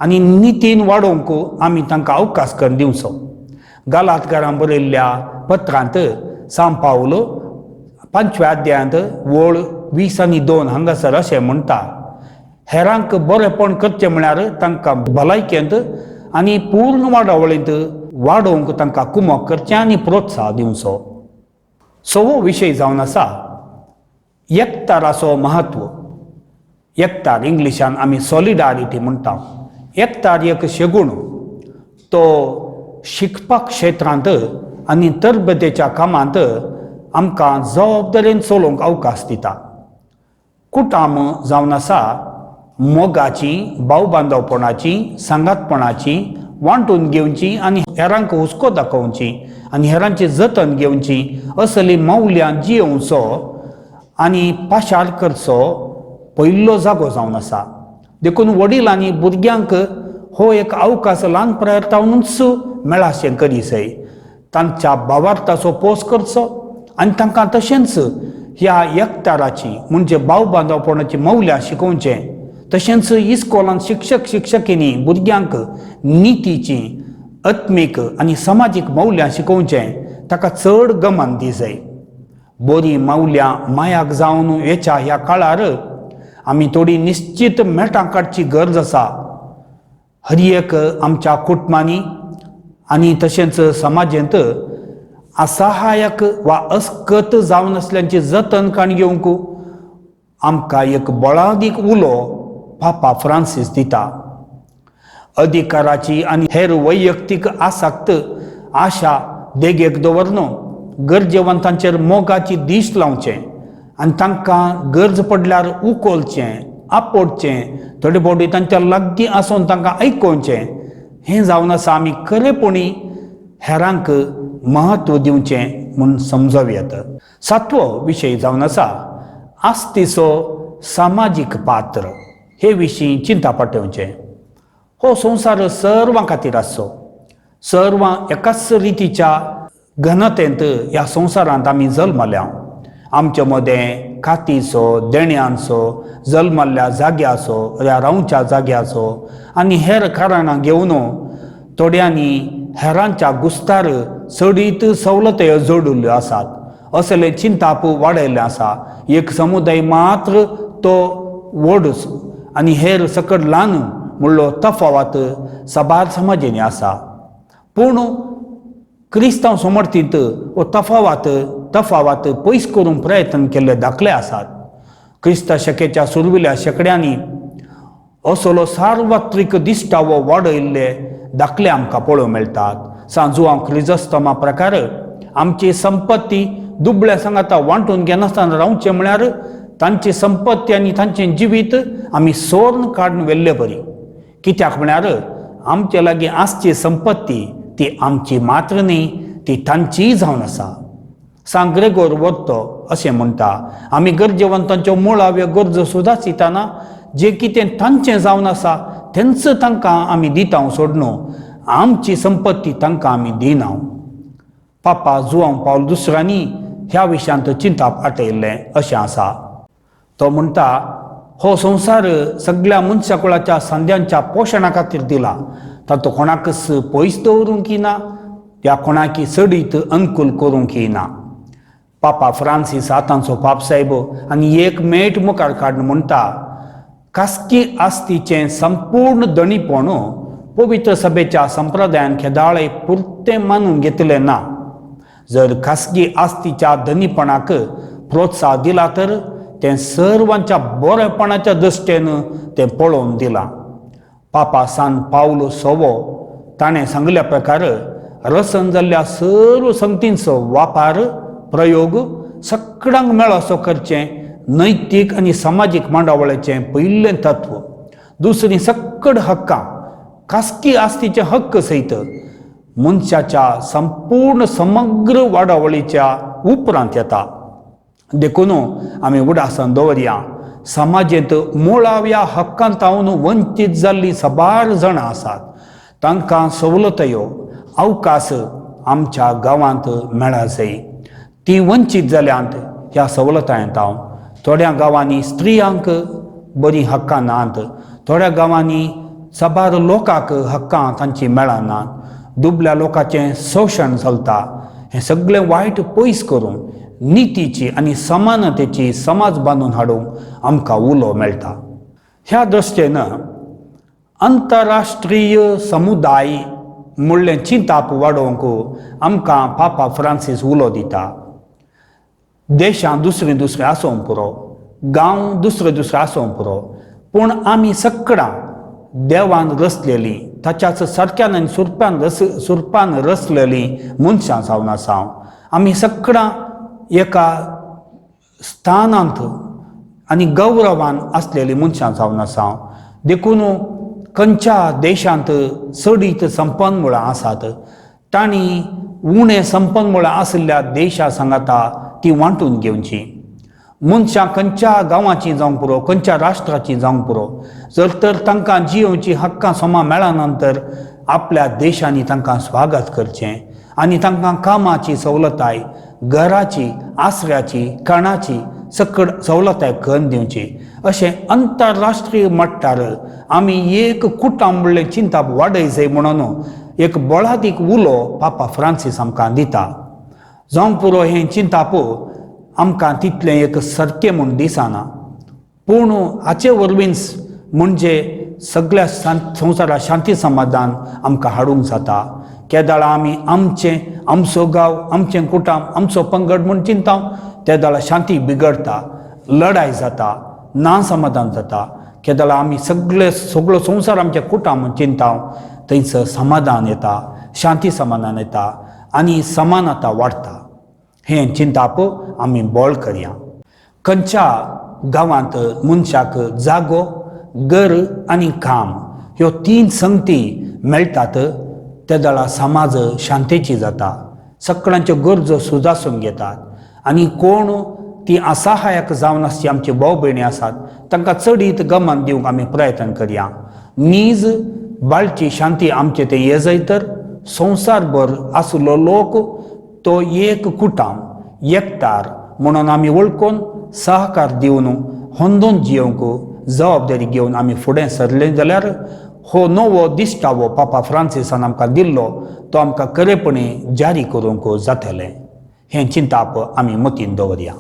आनी नितीन वाडोवंक आमी तांकां अवकाश करून दिवचो. गालातकारान बरयल्ल्या पत्रांत सांव पावल 5व्या अध्यायांत वळ 20 आनी 2 हांगासर अशें म्हणटा, हेरांक बरेपण करचें म्हळ्यार तांकां भलायकेंत आनी पूर्ण वाडावळींत वाडोवंक तांकां कुमक करचें आनी प्रोत्साह दिवचो. सवो विशय जावन आसा एकताराचो म्हत्व. एकतार इंग्लिशान आमी सॉलिडारिटी म्हणटा. एकतार एक शेगूण, तो शिकपाक क्षेत्रांत आनी तरबेतेच्या कामांत आमकां जबाबदारेन चलोवंक अवकाश दिता. कुटाम जावन आसा मोगाची, भाव बांदवपणाची, सांगातपणाची, वांटून घेवची आनी हेरांक हुस्को दाखोवची आनी हेरांची जतन घेवची असली मौल्यां जियोवचो आनी पाशार करचो पयलो जागो जावन आसा. देखून वडिलांनी भुरग्यांक हो एक अवकाश ल्हान प्रयत्नावनूच मेळाशें करीसय तांच्या भावार्थाचो पोस करचो आनी तांकां तशेंच ह्या एकताराची म्हणजे भाव बांदवपणाची मौल्यां शिकोवचें. तशेंच इस्कोलान शिक्षक शिक्षकींनी भुरग्यांक नितीची, आत्मीक आनी समाजीक मौल्यां शिकोवचें, ताका चड गमन दिसय. बरीं मौल्यां मायाक जावन वेच्या ह्या काळार आमी थोडी निश्चित मेटां काडची गरज आसा. हर एक आमच्या कुटुंबांनी आनी तशेंच समाजेंत असहायक वा अस्कत जावन आसल्यांची जतन काण घेवंक आमकां एक बळादीक उलो पापा फ्रांसीस दिता. अधिकाराची आनी हेर वैयक्तीक आसक्त आशा देगेक दवरन गरजेवंतांचेर मोगाची दीश लावचें आनी तांकां गरज पडल्यार उकोलचें, आपोडचें, थोडे फावटी तांच्या लागीं आसून तांकां आयकोवचें. हें जावन आसा आमी खरेपणी हेरांक म्हत्व दिवचें म्हूण समजूं येता. सातवो विशय जावन आसा आस्तीचो सामाजीक पात्र हे विशीं चिंता पाठोवचें. हो संवसार सर्वां खातीर आसचो, सर्वां एकाच रितीच्या घनतेंत ह्या संवसारांत आमी जल्मल्या आमचे मदें कातीचो, देण्यांचो, जल्मल्ल्या जाग्याचो या रावच्या जाग्याचो आनी हेर कारणां घेवन थोड्यांनी हेरांच्या गुस्तार चडीत सवलत्यो जोडिल्ल्यो आसात. असले चिंताप वाडयल्लें आसा. एक समुदाय मात्र तो व्हड आनी हेर सकट ल्हान म्हणलो तफावत साबार समाजांनी आसा. पूण क्रिस्तांव समर्थींत हो तफावत पयस करूंक प्रयत्न केल्ले दाखले आसात. क्रिस्ता शकेच्या सुरविल्या शेंकड्यांनी असलो सार्वत्रीक दिश्टावो वाडयल्ले दाखले आमकां पळोवंक मेळटात. सांजुआंव क्रिजस्तमा प्रकार आमची संपत्ती दुबळ्या सांगाता वांटून घेनासतना रावचें म्हळ्यार तांची संपत्ती आनी तांचें जिवीत आमी सोर्ण काडून व्हेल्ले बरी. कित्याक म्हळ्यार आमचे लागीं आसची संपत्ती ती आमची मात्र न्ही, ती तांचीय जावन आसा. सांत ग्रेगोर वर्तो अशें म्हणटा, आमी गरजेवंतांच्यो मुळाव्यो गरजो सुद्दां चिंतना जें कितें तांचें जावन आसा तेंच तांकां आमी दिता सोडून आमची संपत्ती तांकां आमी दिना. पापा जुआंव पावल दुसऱ्यांनी ह्या विशयांत चिंताप आटयल्लें अशें आसा. तो म्हणटा, हो संवसार सगळ्या मनशाकुळाच्या सांद्यांच्या पोशणा खातीर दिला, तातूंत कोणाकच पयस दवरूंक ना या कोणाकी चडीत अनुकूल करूंक ना. पापा फ्रांसीस आतांचो पाप साहेब आनी एक मेट मुखार काडून म्हणटा, खासगी आस्तीचें संपूर्ण धणीपण पवित्र सभेच्या संप्रदायान केदाळे पुरतें मानून घेतलें ना. जर खासगी आस्तीच्या धनीपणाक प्रोत्साह दिला तर तें सर्वांच्या बरेपणाच्या दृश्टेन तें पळोवन दिलां. पापा सान पावलो सवो ताणें सांगल्या प्रकार रसन जाल्ल्या सर्व संगतींचो वापर प्रयोग सगळ्यांक मेळसो करचें नैतीक आनी समाजीक मांडावळाचें पयलें तत्व. दुसरी सक्कड हक्कां खासगी आस्तीचे हक्क सयत मनशाच्या संपूर्ण समग्र वाडावळीच्या उपरांत येता. देखून आमी उडासान दवरया, समाजेंत मुळाव्या हक्कांतावन वंचीत जाल्लीं साबार जाणां आसात, तांकां सवलतयो अवकाश आमच्या गांवांत मेळा जाय. ती वंचीत जाल्यांत ह्या सवलतायेंत हांव थोड्या गांवांनी स्त्रियांक बरीं हक्कां नात, थोड्या गांवांनी साबार लोकांक हक्कां तांची मेळनात, दुबल्या लोकांचें शोशण चलता. हें सगळें वायट पयस करून नितीची आनी समानतेची समाज बांदून हाडूंक आमकां उलो मेळटा. ह्या दृश्टेन आंतरराष्ट्रीय समुदाय म्हणलें चिंताप वाडोवंक आमकां पापा फ्रांसीस उलो दिता. देशां दुसरें दुसरें आसूंक पुरो, गांव दुसरे दुसरे आसूंक पुरो, पूण आमी सगळां देवान रचलेलीं, ताच्याच सारक्यान आनी सुरपान रचलेलीं मनशां जावन आसा. आमी सगळां एका स्थानांत आनी गौरवान आसलेलीं मनशां जावन आसा. देखून खंयच्या देशांत चडीत संपन्मुळां आसात तांणी उणें संपन्मुळां आशिल्ल्या देशा सांगाता ती वांटून घेवची. मनशां खंयच्या गांवाची जावंक पुरो, खंयच्या राष्ट्राची जावंक पुरो, जर तर तांकां जियोवची हक्कां समा मेळना तर आपल्या देशांनी तांकां स्वागत करचें आनी तांकां कामाची सवलताय, घराची, आसऱ्याची, खाणाची सकड सवलताय करून दिवची. अशें आंतरराष्ट्रीय मट्टार आमी एक कुटां म्हणलें चिंताप वाडय जाय म्हणून एक बळादीक उलो पापा फ्रांसीस आमकां दिता. जावंक पुरो हें चिंताप आमकां तितलें एक सारकें म्हूण दिसना, पूण हाचे वरवींच म्हणजे सगळ्या संवसाराक शांती समाधान आमकां हाडूंक जाता. केदाळा आमी आमचें, आमचो गांव, आमचें कुटाम, आमचो पंगड म्हूण चिंता, तेदाळा शांती बिगडटा, लढाय जाता, ना समाधान जाता. केदाळा आमी सगळे सगळो संवसार आमच्या कुटाम म्हूण चिंता, थंयसर समाधान येता, शांती समाधान येता आनी समानता वाडटा. हें चिंताप आमी बळ करया. खंयच्या गांवांत मनशाक जागो, घर आनी काम ह्यो तीन संगती मेळटात तेदळा समाज शांतेची जाता, सगळ्यांच्यो गरजो सुदासून घेतात आनी कोण ती असहायक जावन आसची आमची भाव भयणी आसात तांकां चडीत गमन दिवंक आमी प्रयत्न करया. नीज बाळची शांती आमचे ते ये जाय तर संवसारभर आशिल्लो लोक तो एक कुटाम एकतार म्हणून आमी वळखून सहकार दिवन होंदोन जियोवंक जबाबदारी घेवन आमी फुडें सरले जाल्यार हो नवो दिश्टावो पापा फ्रांसिसान आमकां दिल्लो तो आमकां खरेपणी जारी करूंक जातलें हें चिंताप आमी मतीन दवरया.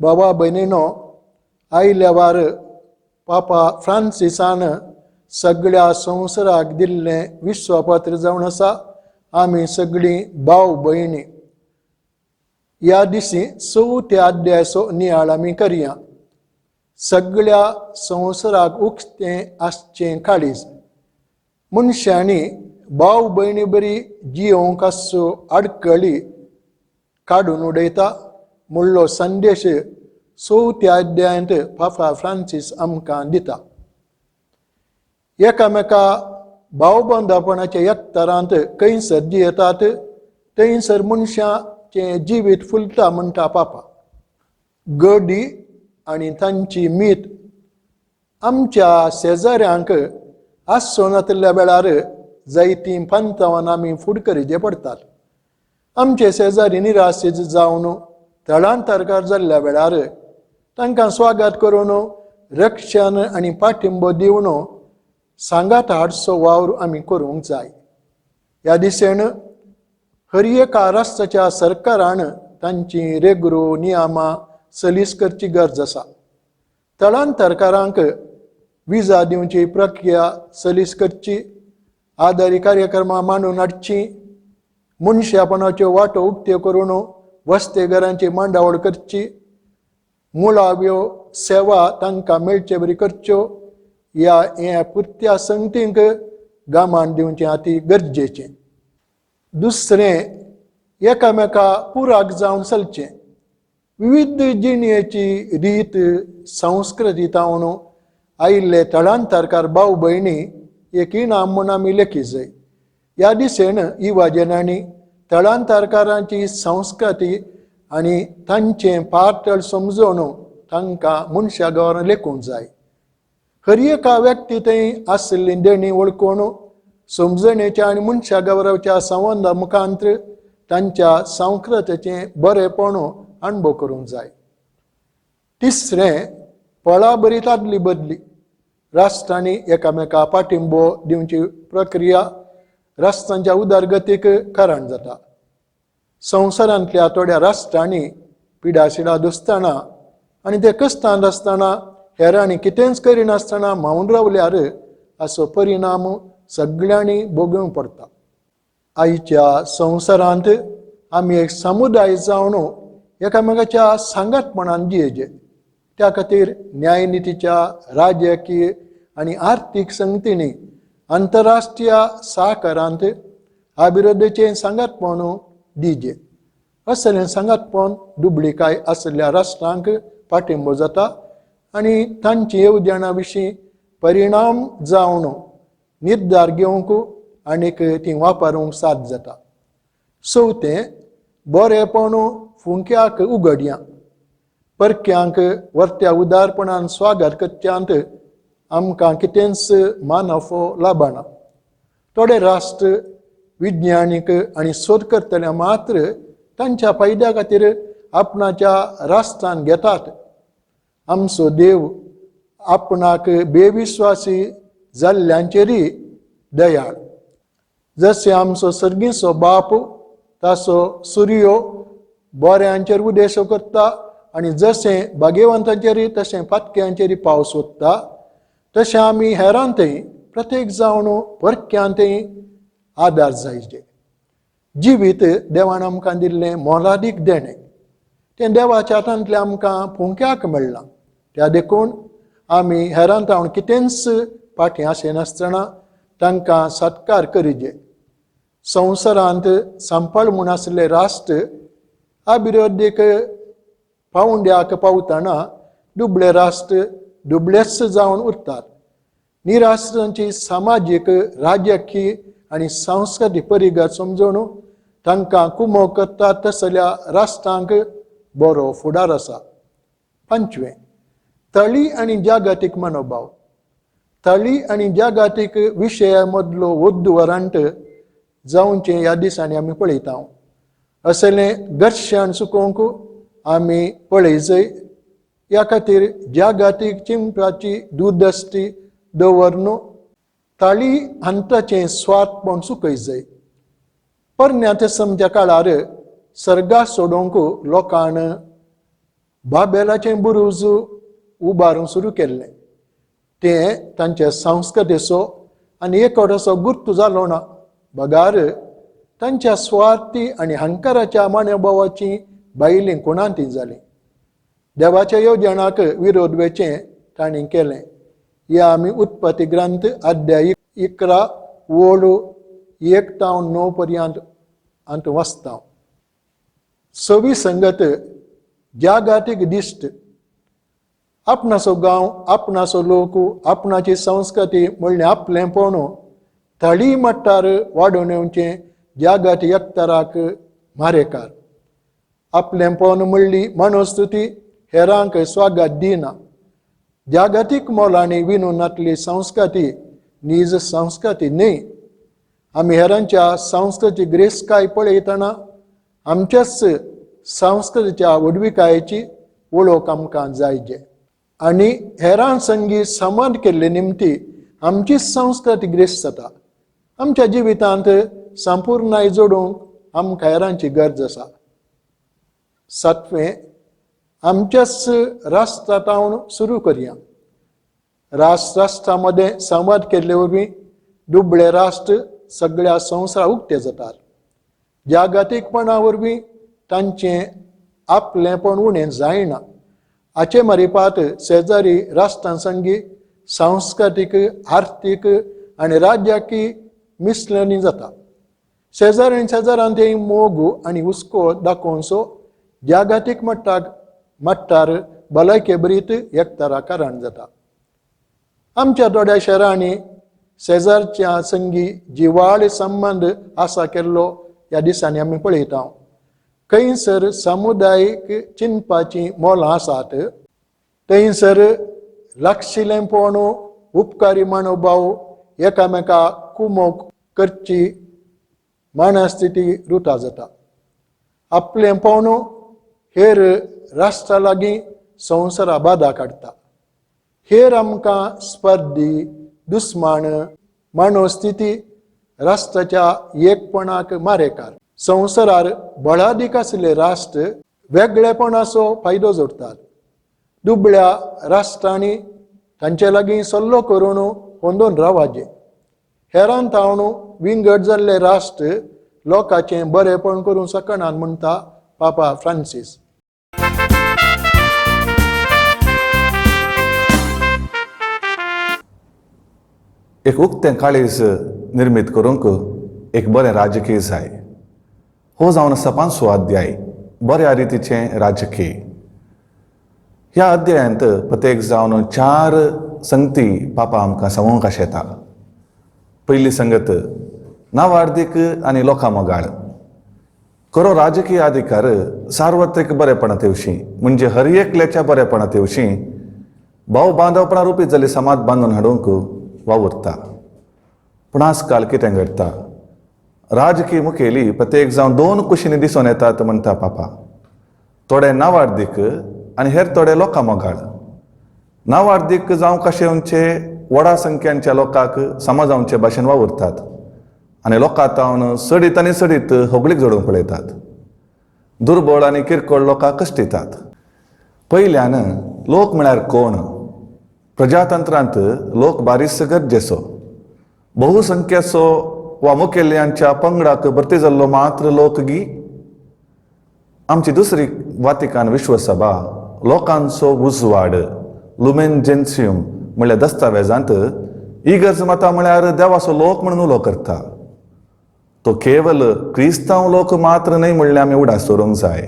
बाबा भयणीनो, आयल्या वार पापा फ्रांसिसान सगळ्या संवसाराक दिल्लें विश्वपत्र जावन आसा. आमी सगळीं भाव भयणी ह्या दिसी चवथ्या अध्यायाचो नियाळ आमी करया. सगळ्या संवसाराक उक्तें आसचें काळीज मनशांनी भाव भयणी बरी जियोवंक आसचो आडकळी काडून उडयता म्हणलो संदेश चवथ्या अध्यायांत पापा फ्रांसीस आमकां दिता. एकामेका भावबंदापणाच्या एकतारांत खंयसर जियेतात थंयसर मनशाचें जिवीत फुलता म्हणटा पापा. गडी आनी तांची मीत आमच्या शेजाऱ्यांक आसचो नातिल्ल्या वेळार जायतीं पंथावन आमी फुड करचे पडटात. आमचे शेजारी निराशीत जावन थळांतरकार जाल्ल्या वेळार तांकां स्वागत करून रक्षण आनी पाठिंबो दिवन सांगात हाडचो वावर आमी करूंक जाय. ह्या दिशेन हर एका राष्ट्राच्या सरकारान तांची रेगरो नियमां सलीस करची गरज आसा. थळांतरकारांक विजा दिवची प्रक्रिया सलीस करची, आदारी कार्यक्रमां मांडून हाडची, मनशापणाच्यो वाटो उक्त्यो करून वस्तेघरांची मांडावळ करची, मुळाव्यो सेवा तांकां मेळचे बरी करच्यो. ह्या ह्या पुरत्या संगतींक गामान दिवचें अती गरजेचें. दुसरें, एकामेका पुराक जावन चलचें. विविध जिणेची रीत संस्कृती तावन आयिल्ले थळांतरकार भाव भयणी एक इनाम म्हूण आमी लेखी जाय. ह्या दिशेन युवाजनांनी थळांतरकारांची संस्कृती आनी तांचें पातळ समजून तांकां मनशा गांवान लेखूंक जाय. हर एका व्यक्ती थंय आशिल्ली देणी वळखून समजणेच्या आनी मनशा गौरवच्या संबंदा मुखांत तांच्या संस्कृतीचें बरेपण अणभव करूंक जाय. तिसरें, पळाबरीत आदली बदली राष्ट्रांनी एकामेका पाठिंबो दिवची प्रक्रिया राष्ट्रांच्या उदरगतीक कारण जाता. संवसारांतल्या थोड्या राष्ट्रांनी पिडाशिडा दोसतना आनी ते कश्टांत आसतना हेरांनी कितेंच करिनासतना मावन रावल्यार हाचो परिणाम सगळ्यांनी भोगूंक पडटा. आयच्या संवसारांत आमी एक समुदाय जावन एकामेकाच्या सांगातपणान जियेचे. त्या खातीर न्यायनितीच्या राजकीय आनी आर्थीक संगतींनी आंतरराष्ट्रीय सहकारांत अभिवृद्धीचें सांगातपण दिजे. असलें सांगातपण दुबळीकाय आशिल्ल्या राष्ट्रांक पाठिंबो जाता आनी तांची येवजणा विशीं परिणाम जावन निर्धार घेवंक आनीक ती वापरूंक साथ जाता. चवथें, बरेपण फुंक्याक उगडया. परक्यांक वर्त्या उदारपणान स्वागत करच्यांत आमकां कितेंच मानफो लाबना. थोडे राष्ट्र विज्ञानीक आनी सोद करतले मात्र तांच्या फायद्या खातीर आपणाच्या राष्ट्रान घेतात. आमचो देव आपणाक बेविस्वासी जाल्ल्यांचेरय दयाळ. जशें आमचो सर्गीचो बाप ताचो सुर्यो बऱ्यांचेर उदेश करता आनी जशें भाग्यवंतांचेरय तशें पातक्यांचेरय पावस वता तशें आमी हेरांतय प्रत्येक जावन परक्यांतय आदार जायचे. जिवीत देवान आमकां दिल्लें मोलादीक देणें तें देवाच्या हातांतलें आमकां फुंक्याक मेळ्ळां. त्या देखून आमी हेरांत हांव कितेंच फाटीं आसनासतना तांकां सत्कार करिजे. संवसारांत सांपळ म्हूण आशिल्ले राष्ट्र अभिवृद्धीक पावंड्याक पावतना दुबळे राष्ट्र दुबळेच जावन उरतात. निराश्रांची सामाजीक राजकीय आनी सांस्कृतीक परिगत समजून तांकां कुमो करतात तसल्या राष्ट्रांक बरो फुडार आसा. पंचवें, थळी आनी जागतीक मनोभाव. थळी आनी जागतीक विशया मदलो वद्दुवरांट जावचें ह्या दिसांनी आमी पळयता. असलें घर्शण चुकोवंक आमी पळयजय. ह्या खातीर जागतीक चिंतपाची दुर्दश्टी दवरन ताळी हंताचें स्वार्थपण चुकयजय. परन्या तेसमच्या काळार सर्गा सोडोवंक लोकान बाबेलाचें बुरूज उबारूंक सुरू केल्लें. तें तांच्या संस्कृतेचो आनी एकवटाचो गुर्त जालो ना, बगार तांच्या स्वार्थी आनी हंकाराच्या मानभावाची बायलीं कोणांती जालीं. देवाच्या येवजणाक विरोध वेचें तांणी केलें. ह्या आमी उत्पत्ती ग्रंथ अध्याय 11 ओळ 1 तावन 9 पर्यंत अंत वाचता. सवी संगत जागातीक दिश्ट. आपणाचो गांव, आपणाचो लोक, आपणाची संस्कृती म्हणलें आपलेंपण थळी मट्टार वाडोवन येवचें जागाती एकताराक मारेकार. आपलेंपण म्हणली मनोस्तुती हेरांक स्वागत दिना. जागतीक मोलांनी विणून नातली संस्कृती नीज संस्कृती न्हय. आमी हेरांच्या संस्कृतीक ग्रेसकाय पळयतना आमच्याच संस्कृतीच्या व्हडविकायेची वळख आमकां जायजे आनी हेरां संगी संवाद केल्ले निमती आमचीच संस्कृती ग्रेस जाता. आमच्या जिवितांत संपुर्णाय जोडूंक आमकां हेरांची गरज आसा. सातवें, आमच्याच राष्ट्रा तावन सुरू करया. राष्ट्र राष्ट्रा मदें संवाद केल्ले वरवीं दुबळे राष्ट्र सगळ्या संवसारा उक्ते जातात. जागतीकपणा वरवीं तांचें आपलेंपण उणें जायना. हाचे मारिपात शेजारी राष्ट्रां संगी सांस्कृतीक, आर्थीक आनी राज्याकी मिसळणी जाता. शेजारी आनी शेजारान ते मोग आनी हुस्को दाखोवचो जागतीक मट्टार भलायके बरीत एकतारा कारण जाता. आमच्या थोड्या शहरांनी शेजारच्या संगी जिवाळ संबंद आसा केल्लो ह्या दिसांनी आमी पळयता. खंयसर समुदायीक चिंतपाचीं मोलां आसात थंयसर लागशिल्लेंपण, उपकारी मनोभाव, एकामेका कुमोक करची मानस्थिती रुता जाता. आपलेंपण हेर राष्ट्रा लागीं संवसारा बादा काडटा. हेर आमकां स्पर्धी, दुस्मान मानवस्थिती राष्ट्राच्या एकपणाक मारेकार. संवसारार बळादीक आशिल्ले राष्ट्र वेगळेपणाचो फायदो जोडटात. दुबळ्या राष्ट्रांनी तांचे लागीं सल्लो करून होंदोन रावाचें. हेरान तावन विंगड जाल्ले राष्ट्र लोकांचें बरेपण करूंक शकनात म्हणटा पापा फ्रांसीस. एक उक्तें काळीज निर्मीत करूंक एक बरें राजकीय जाय. हो जावन आसा 5वो अध्याय, बऱ्या रितीचें राजकीय. ह्या अध्यायांत प्रत्येक जावन 4 संगती पापा आमकां सांगूंक आशेता. पयली संगत, नावार्दीक आनी लोकां मोगाळ. खरो राजकीय अधिकार सार्वत्रिक बरेपणा तेवशी, म्हणजे हर एकल्याच्या बरेपणा तेवशी भाव बांदवपणा रुपी जाल्ली समाज बांदून हाडूंक वावुरता. पूण आजकाल कितें घडटा, राजकीय मुखेली प्रत्येक जावन 2 कुशींनी दिसून येतात म्हणटा पापा. थोडे नावार्दीक आनी हेर थोडे लोकां मोगाळ. नावार्दीक जावं कशें म्हणचे व्हडा संख्यांच्या लोकांक समाजांचे भाशेन वावुरतात आनी लोकां तावन सडीत आनी सडीत होगळीक जोडूंक पळयतात. दुर्बळ आनी किरकोळ लोकांक कश्टितात. पयल्यान लोक म्हळ्यार कोण? प्रजातंत्रांत लोक बारीस गरजेचो. बहुसंख्याचो वा मुखेल्यांच्या पंगडाक भरती जाल्लो मात्र लोक गी. आमची दुसरी वातिकान विश्वसभा लोकांचो उजवाड लुमेन जेन्सियम म्हणल्यार दस्तावेजांत इगर्ज माता म्हळ्यार देवाचो लोक म्हणून उलो करता. तो केवल क्रिस्तांव लोक मात्र न्हय म्हणल्यार आमी उडास दवरूंक जाय.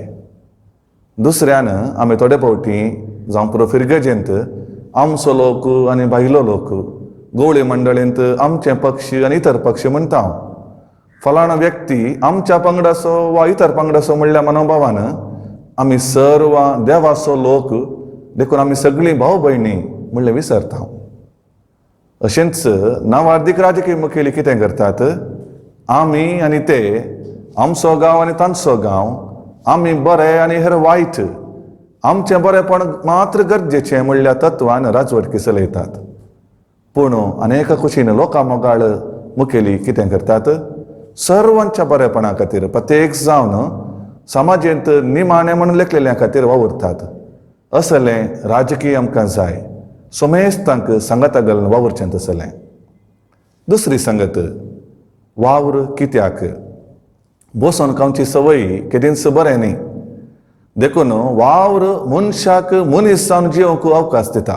दुसऱ्यान आमी थोडे फावटी जावं पुरो फिरगजेंत आमचो लोक आनी भायलो लोक, गवळी मंडळींत आमचे पक्ष आनी इतर पक्ष म्हणटा. फलाणो व्यक्ती आमच्या पंगडाचो वा इतर पंगडाचो म्हणल्या मनोभावान आमी सर्व देवाचो लोक देखून आमी सगळीं भाव भयणी म्हणलें विसरता. अशेंच नावार्दीक राजकीय मुखेली कितें करतात, आमी आनी ते, आमचो गांव आनी तांचो गांव, आमी बरे आनी हेर वायट, आमचें बरेंपण मात्र गरजेचें म्हणल्या तत्वान राजवटकी चलयतात. पूण अनेक कुशीन लोकां मोगाळ मुखेली कितें करतात? सर्वांच्या बरेपणा खातीर प्रत्येक जावन समाजेंत निमाणें म्हणून लेखलेल्या खातीर वावुरतात. असलें राजकीय आमकां जाय, सोमेस्तांक सांगाता घालून वावुरचें तसलें. दुसरी संगत, वावर कित्याक? बसोन खावची संवय केदींच बरें न्ही. देखून वावर मनशाक मनीस जावन जियोवंक अवकाश दिता.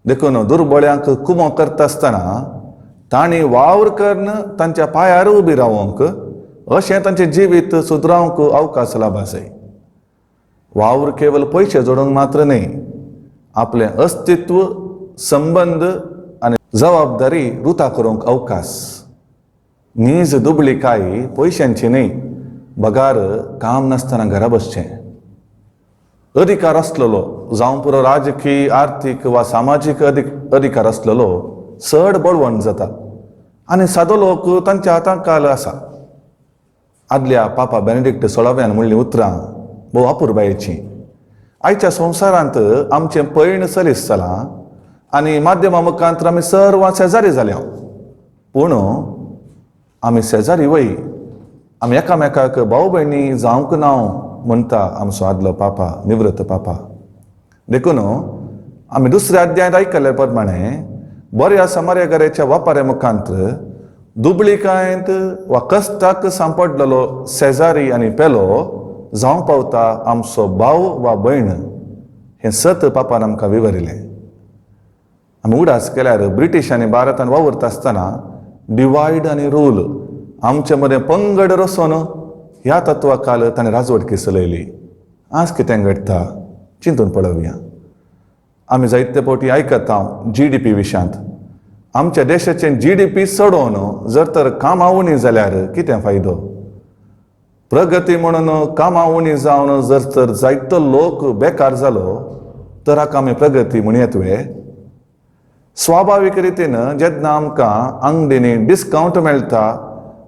देखून दुर्बळ्यांक कुमो करता आसतना तांणी वावर करून तांच्या पांयार उबी रावंक, अशें तांचें जिवीत सुदरावंक अवकाश लाभा जाय. वावर केवल पयशे जोडूंक मात्र न्ही, आपलें अस्तित्व, संबंद आनी जबाबदारी रुता करूंक अवकाश. नीज दुबळीकाय पयशांची न्ही, बगार काम नासतना घरा बसचें. अधिकार आसलेलो, जावं पुरो राजकीय, आर्थीक वा सामाजीक अधिकार आसलेलो चड बळवंत जाता आनी सादो लोक तांच्या हातांकाल आसा. आदल्या पापा बेनेडिक्ट सोळाव्यान म्हणलीं उतरां भोव अपुरबायेचीं. आयच्या संवसारांत आमचें पयण चलीस जालां आनी माध्यमा मुखांत आमी सर्वां शेजारी जाल्या. पूण आमी शेजारी वय, आमी एकामेकाक भाव भयणी जावंक ना म्हणटा आमचो आदलो पापा, निवृत्त पापा. देखून आमी दुसऱ्या अध्यायांत आयकल्ले प्रमाणे बऱ्या समार्या घराच्या वापाऱ्या मुखांत दुबळीकायेंत वा कश्टाक सांपडलेलो शेजारी आनी पेलो जावंक पावता आमचो भाव वा भयण. हें सत पापान आमकां विवरिलें. आमी उडास केल्यार ब्रिटिशांनी भारतान वावुरता आसतना डिवायड आनी रूल, आमचे मदें पंगड रसोन ह्या तत्वा काल ताणें राजवटकी चलयली. आज कितें घडटा चिंतून पळोवया. आमी जायते फावटी आयकता GDP विशयांत. आमच्या देशाचें GDP चडोवन जर तर कामां उणी जाल्यार कितें फायदो? प्रगती म्हणून कामां उणी जावन जर तर जायतो लोक बेकार जालो तर हाका आमी प्रगती म्हणयत वे? स्वाभावीक रितीन जेन्ना आमकां आंगडींनी डिस्कावंट मेळटा,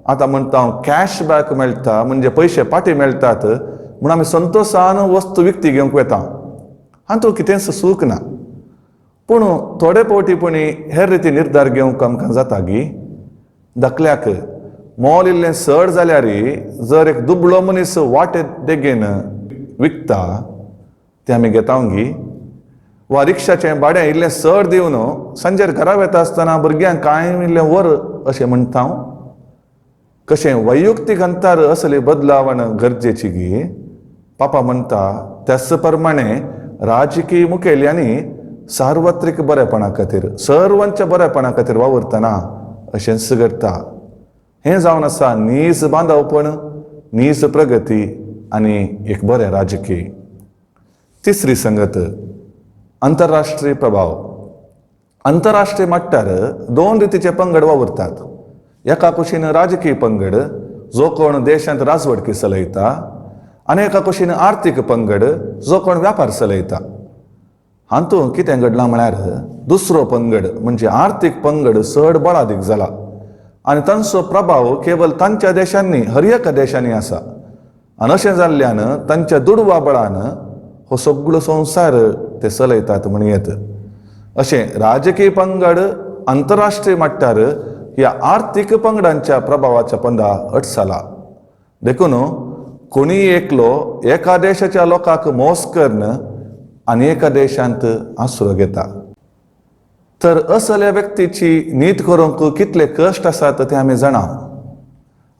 आतां म्हणटा हांव कॅशबॅक मेळटा, म्हणजे पयशे फाटीं मेळटात म्हूण आमी संतोशान वस्तू विकती घेवंक वता. हातूंत कितेंच सूख ना. पूण थोडे फावटी पुणी हेर रिती निर्धार घेवंक आमकां जाता गी? धाकल्याक मोल इल्लें चड जाल्यार जर एक दुबळो मनीस वाटे देगेन विकता तें आमी घेता गी? वा रिक्षाचें भाडें इल्लें चड दिवन सांजेर घरा वता आसतना भुरग्यांक कांय इल्लें व्हर अशें म्हणटा हांव? कशें वैयक्तीक अंतर असली बदलावण गरजेची गी? पापा म्हणटा त्याच प्रमाणे राजकीय मुखेल्यांनी सार्वत्रीक बरेपणा खातीर, सर्वांच्या बरेपणा खातीर वावुरतना अशेंच घडटा. हें जावन आसा नीज बांदवपण, नीज प्रगती आनी एक बरें राजकीय. तिसरी संगत, आंतरराष्ट्रीय प्रभाव. आंतरराष्ट्रीय मट्टार दोन रितीचे पंगड वावुरतात. एका कुशीन राजकीय पंगड जो कोण देशांत राजवटकी चलयता आनी एका कुशीन आर्थीक पंगड जो कोण व्यापार चलयता. हातूंत कितें घडलां म्हळ्यार दुसरो पंगड म्हणजे आर्थीक पंगड चड बळादीक जाला आनी तांचो प्रभाव केवल तांच्या देशांनी, हर एका देशांनी आसा. आनी अशें जाल्ल्यान तांच्या दुडवा बळान हो सगळो संवसार ते चलयतात म्हणयेत. अशें राजकीय पंगड आंतरराष्ट्रीय मट्टार ह्या आर्थीक पंगडांच्या प्रभावाच्या पंदा अटसाला. देखून कोणीय एकलो एका देशाच्या लोकांक मोस करून आनी एका देशांत आसरो घेता तर असल्या व्यक्तीची नीत करूंक कितले कश्ट आसात ते आमी जाणा.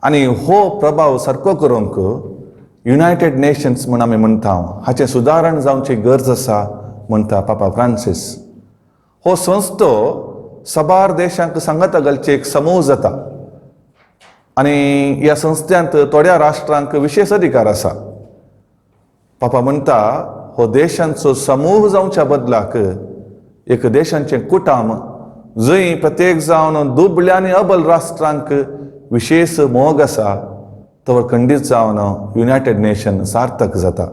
आनी हो प्रभाव सारको करूंक युनायटेड नेशन्स म्हूण आमी म्हणटा हाचें सुदारण जावची गरज आसा म्हणटा पापा फ्रांसीस. हो संस्थो साबार देशांक सांगाता घालचे एक समूह जाता आनी ह्या संस्थ्यांत थोड्या राष्ट्रांक विशेश अधिकार आसा. पापा म्हणटा हो देशांचो समूह जावच्या बदलाक एक देशांचें कुटाम जंय प्रत्येक जावन दुबळ्या आनी अबल राष्ट्रांक विशेश मोग आसा तवर खंडीत जावन युनायटेड नेशन सार्थक जाता.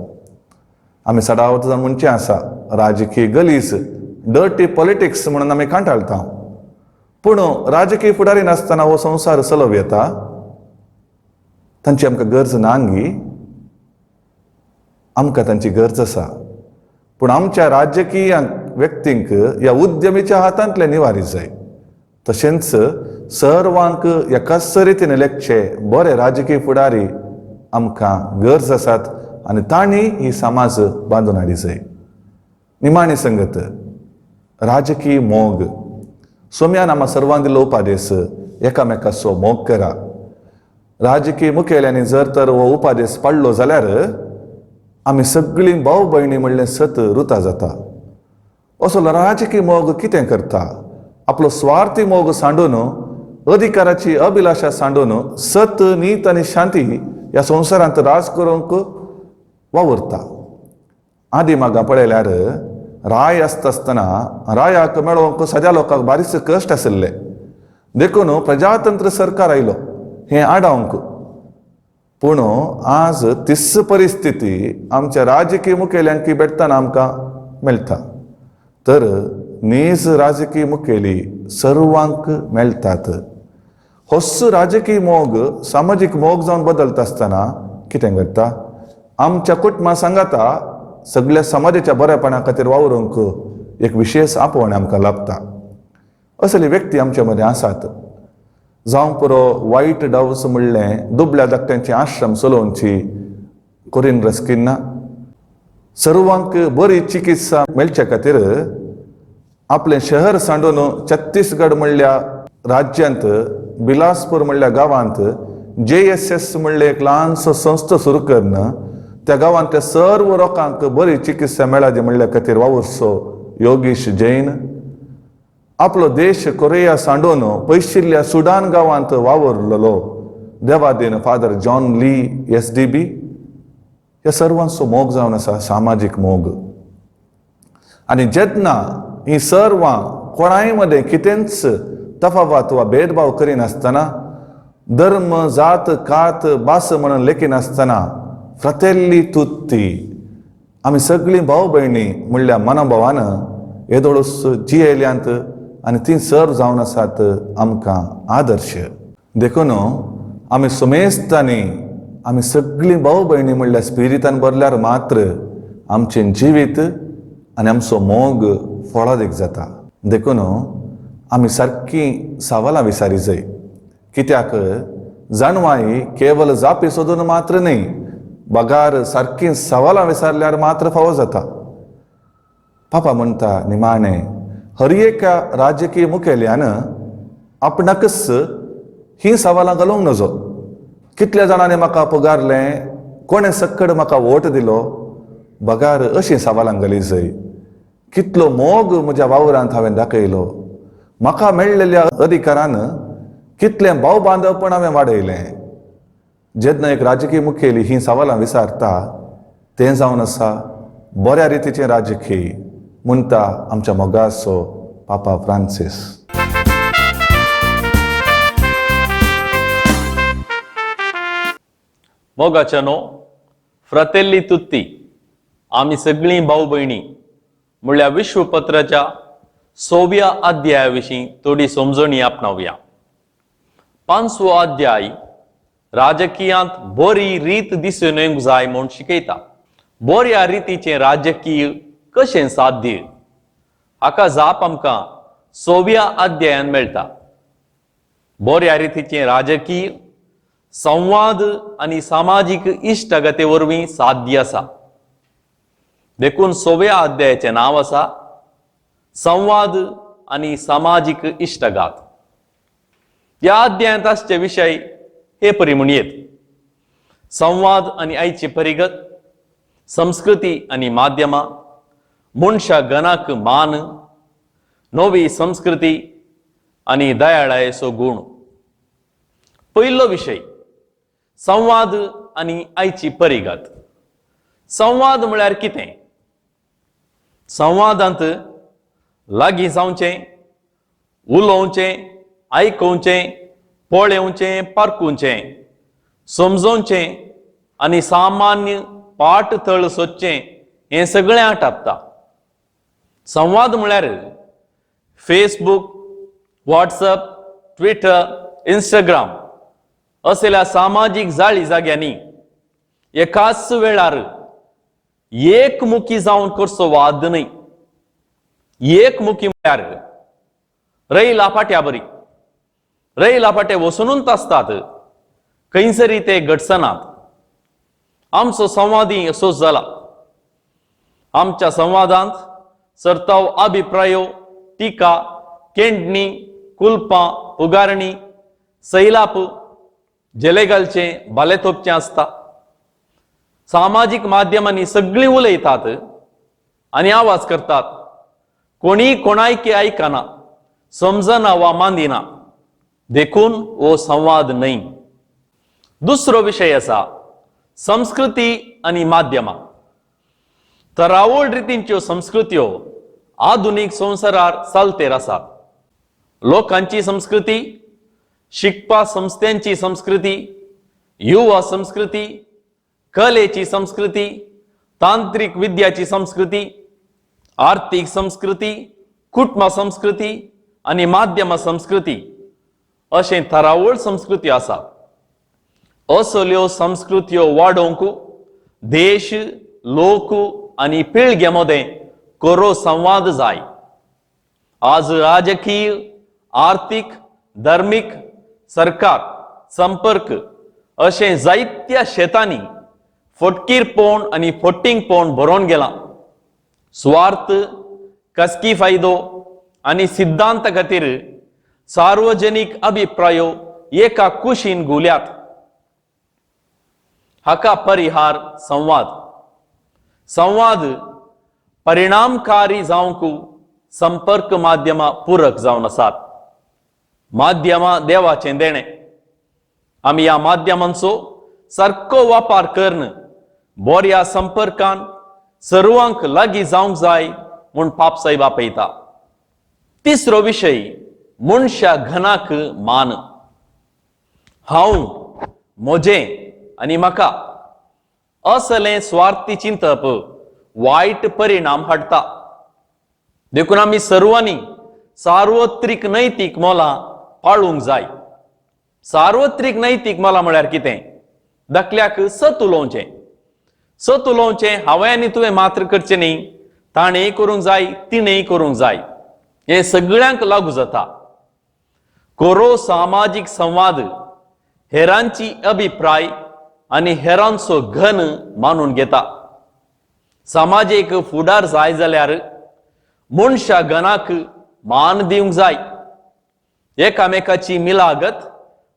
आमी सदांच जावन म्हणचें आसा राजकीय गलीस, डर्टी पॉलिटिक्स म्हणून आमी कांटाळटा. पूण राजकीय फुडारी नासतना हो संवसार चलोवं येता? तांची आमकां गरज ना गी? आमकां तांची गरज आसा. पूण आमच्या राजकीय व्यक्तींक ह्या उद्यमीच्या हातांतले निवारी जाय. तशेंच सर्वांक एकाच रितीन लेखचे बरे राजकीय फुडारी आमकां गरज आसात आनी तांणी ही समाज बांदून हाडी जाय. निमाणी संगत राजकीय मोग. सोम्यान आमा सर्वांक दिलो उपादेस एकामेकाचो मोग करा. राजकीय मुखेल्यांनी जर तर हो उपादेस पाडलो जाल्यार आमी सगळीं भाव भयणी म्हणलें सत रुता जाता. असो राजकीय मोग कितें करता? आपलो स्वार्थी मोग सांडून, अधिकाराची अभिलाशा सांडून सत, नीत आनी शांती ह्या संवसारांत राज करूंक वावुरता. आदी मागां पळयल्यार राय आसता आसतना रायाक मेळोवंक सद्या लोकांक बारीक कश्ट आशिल्ले. देखून प्रजातंत्र सरकार आयलो हें आडावंक. पूण आज तीच परिस्थिती आमच्या राजकीय मुखेल्यांक भेटतना आमकां मेळटा. तर नीज राजकीय मुखेली सर्वांक मेळटात. होच राजकीय मोग सामाजीक मोग जावन बदलता आसतना कितें घडटा? आमच्या कुटुंबा सांगाता सगळ्या समाजाच्या बरेपणा खातीर वावरूंक एक विशेश आपोवणें आमकां लाभता. असली व्यक्ती आमच्या मदें आसात. जावं पुरो वायट डावस म्हणलें दुबळ्या धाकट्यांचे आश्रम चलोवची कोरीन रस्किन्ना सर्वांक बरी चिकित्सा मेळचे खातीर आपलें शहर सांडून छत्तीसगड म्हणल्या राज्यांत बिलासपूर म्हणल्या गांवांत JSS म्हणलें एक ल्हानसो संस्था सुरू करून त्या गांवांतल्या सर्व लोकांक बरी चिकित्सा मेळाची म्हणल्या खातीर वावुरचो योगेश जैन. आपलो देश कोरिया सांडून पयशिल्ल्या सुडान गांवांत वावुरलेलो देवादीन फादर जॉन ली SDB. ह्या सर्वांचो मोग जावन आसा सामाजीक मोग. आनी जेन्ना ही सर्वां कोणाय मदें कितेंच तफावत वा भेदभाव करिनासतना, धर्म, जात, कात, भास म्हणून लेखिनासतना फ्रतेल्ली तुत्ती आमी सगळीं भाव भयणी म्हणल्या मनोभावान येदोळूच जियेल्यांत आनी ती सर्व जावन आसात आमकां आदर्श. देखून आमी सुमेस्तांनी आमी सगळीं भाव भयणी म्हणल्यार स्पिरितान भरल्यार मात्र आमचें जिवीत आनी आमचो मोग फळादीक जाता. देखून आमी सारकीं सवालां विचारी जाय. कित्याक जाणवाय केवल जापी सोदून मात्र न्हय, बगार सारकीं सवालां विचारल्यार मात्र फावो जाता. पापा म्हणटा निमाणें हर एका राजकीय मुखेल्यान आपणाकच हीं सवालां घालूंक नजो. कितल्या जाणांनी म्हाका पगारलें, कोणें सक्कड म्हाका वोट दिलो, बगार अशीं सवालां घाली जाय. कितलो मोग म्हज्या वावरांत हांवें दाखयलो, म्हाका मेळ्ळेल्या अधिकारान कितलें भाव बांदवपण हांवें वाडयलें. जेन्ना एक राजकीय मुखेली हीं सवालां विचारता तें जावन आसा बऱ्या रितीचें राजकीय म्हणटा आमच्या मोगाचो पापा फ्रांसीस. मोगाच्यानो, फ्रतेल्ली तुत्ती आमी सगळीं भाव भयणी म्हणल्यार विश्वपत्राच्या 6व्या अध्याया विशीं थोडी समजणी आपणावया. 5वो अध्याय राजकीयांत बरी रीत दिसून येवंक जाय म्हूण शिकयता. बऱ्या रितीचें राजकीय कशें साध्य हाका जाप आमकां 6व्या अध्यायान मेळटा. बऱ्या रितीचें राजकीय संवाद आनी सामाजीक इश्टागते वरवीं साध्य आसा. देखून 6व्या अध्यायाचें नांव आसा संवाद आनी सामाजीक इश्टागात. ह्या अध्यायांत आसचे विशय हे परी म्हणयेत: संवाद आनी आयची परिगत, संस्कृती आनी माध्यमां, मनशा गणाक मान, नवी संस्कृती आनी दयाळायेचो गूण. पयलो विशय संवाद आनी आयची परिगत. संवाद म्हळ्यार कितें? संवादांत लागीं जावचें, उलोवचें, आयकोवचें, पळोवचें, पारकुवचें, समजोवचें आनी सामान्य पाट थळ सोदचें हें सगळें आटापता. संवाद म्हळ्यार फेसबूक, व्हॉट्सअप, ट्विटर, इंस्टाग्राम असल्या सामाजीक जाळी जाग्यांनी एकाच वेळार एकमुखी जावन करचो वाद न्हय. एकमुखी म्हळ्यार रैला फाट्या बरी, रैला फाटे वसुनूच आसतात, खंयसरी ते घटसनात. आमचो संवादी असोच जाला. आमच्या संवादांत सरताव अभिप्रायो, टिका, केंडणी, कुलपां, उगारणी, सैलाप, जेले घालचें, बाले तोपचें आसता. सामाजीक माध्यमांनी सगळीं उलयतात आनी आवाज करतात. कोणी कोणायकी आयकना, समजना वा मांदिना, देखून हो संवाद न्हय. दुसरो विशय आसा संस्कृती आनी माध्यमां. तरावळ रितींच्यो संस्कृत्यो आधुनीक संवसारार चालतेर आसात. लोकांची संस्कृती, शिकपा संस्थांची संस्कृती, युवा संस्कृती, कलेची संस्कृती, तांत्रीक विद्याची संस्कृती, आर्थीक संस्कृती, कुटुंब संस्कृती आनी माध्यम संस्कृती अशें थरावळ संस्कृती आसा. असल्यो संस्कृत्यो वाडोवंक देश, लोक आनी पिळगे मदें खरो संवाद जाय. आज राजकीय, आर्थीक, धर्मीक, सरकार, संपर्क अशें जायत्या शेतांनी फटकीरपण आनी फटींगपण भरोवन गेलां. स्वार्थ, कसकी फायदो आनी सिद्धांत खातीर सार्वजनीक अभिप्रायो एका कुशीन गुल्यात. हाका परिहार संवाद. संवाद परिणामकारी जावंक संपर्क माध्यमां पुरक जावन आसात. माध्यमां देवाचें देणें. आमी ह्या माध्यमांचो सारको वापर करून बऱ्या संपर्कान सर्वांक लागीं जावंक जाय म्हूण पापसाहेब आपयता. तिसरो विशय मनशा घनाक मान. हांव, म्हजें आनी म्हाका असलें स्वार्थी चिंतप वायट परिणाम हाडटा. देखून आमी सर्वांनी सार्वत्रीक नैतीक मोलां पाळूंक जाय. सार्वत्रीक नैतीक मोलां म्हळ्यार कितें? धाकल्याक सत उलोवचें. सत उलोवचें हांवें आनी तुवें मात्र करचें न्ही, ताणेंय करूंक जाय, तिणेंय करूंक जाय. हें सगळ्यांक लागू जाता. खरो सामाजीक संवाद हेरांची अभिप्राय आनी हेरांचो घन मानून घेता. समाजीक फुडार जाय जाल्यार मनशा गणाक मान दिवंक जाय. एकामेकाची मिलागत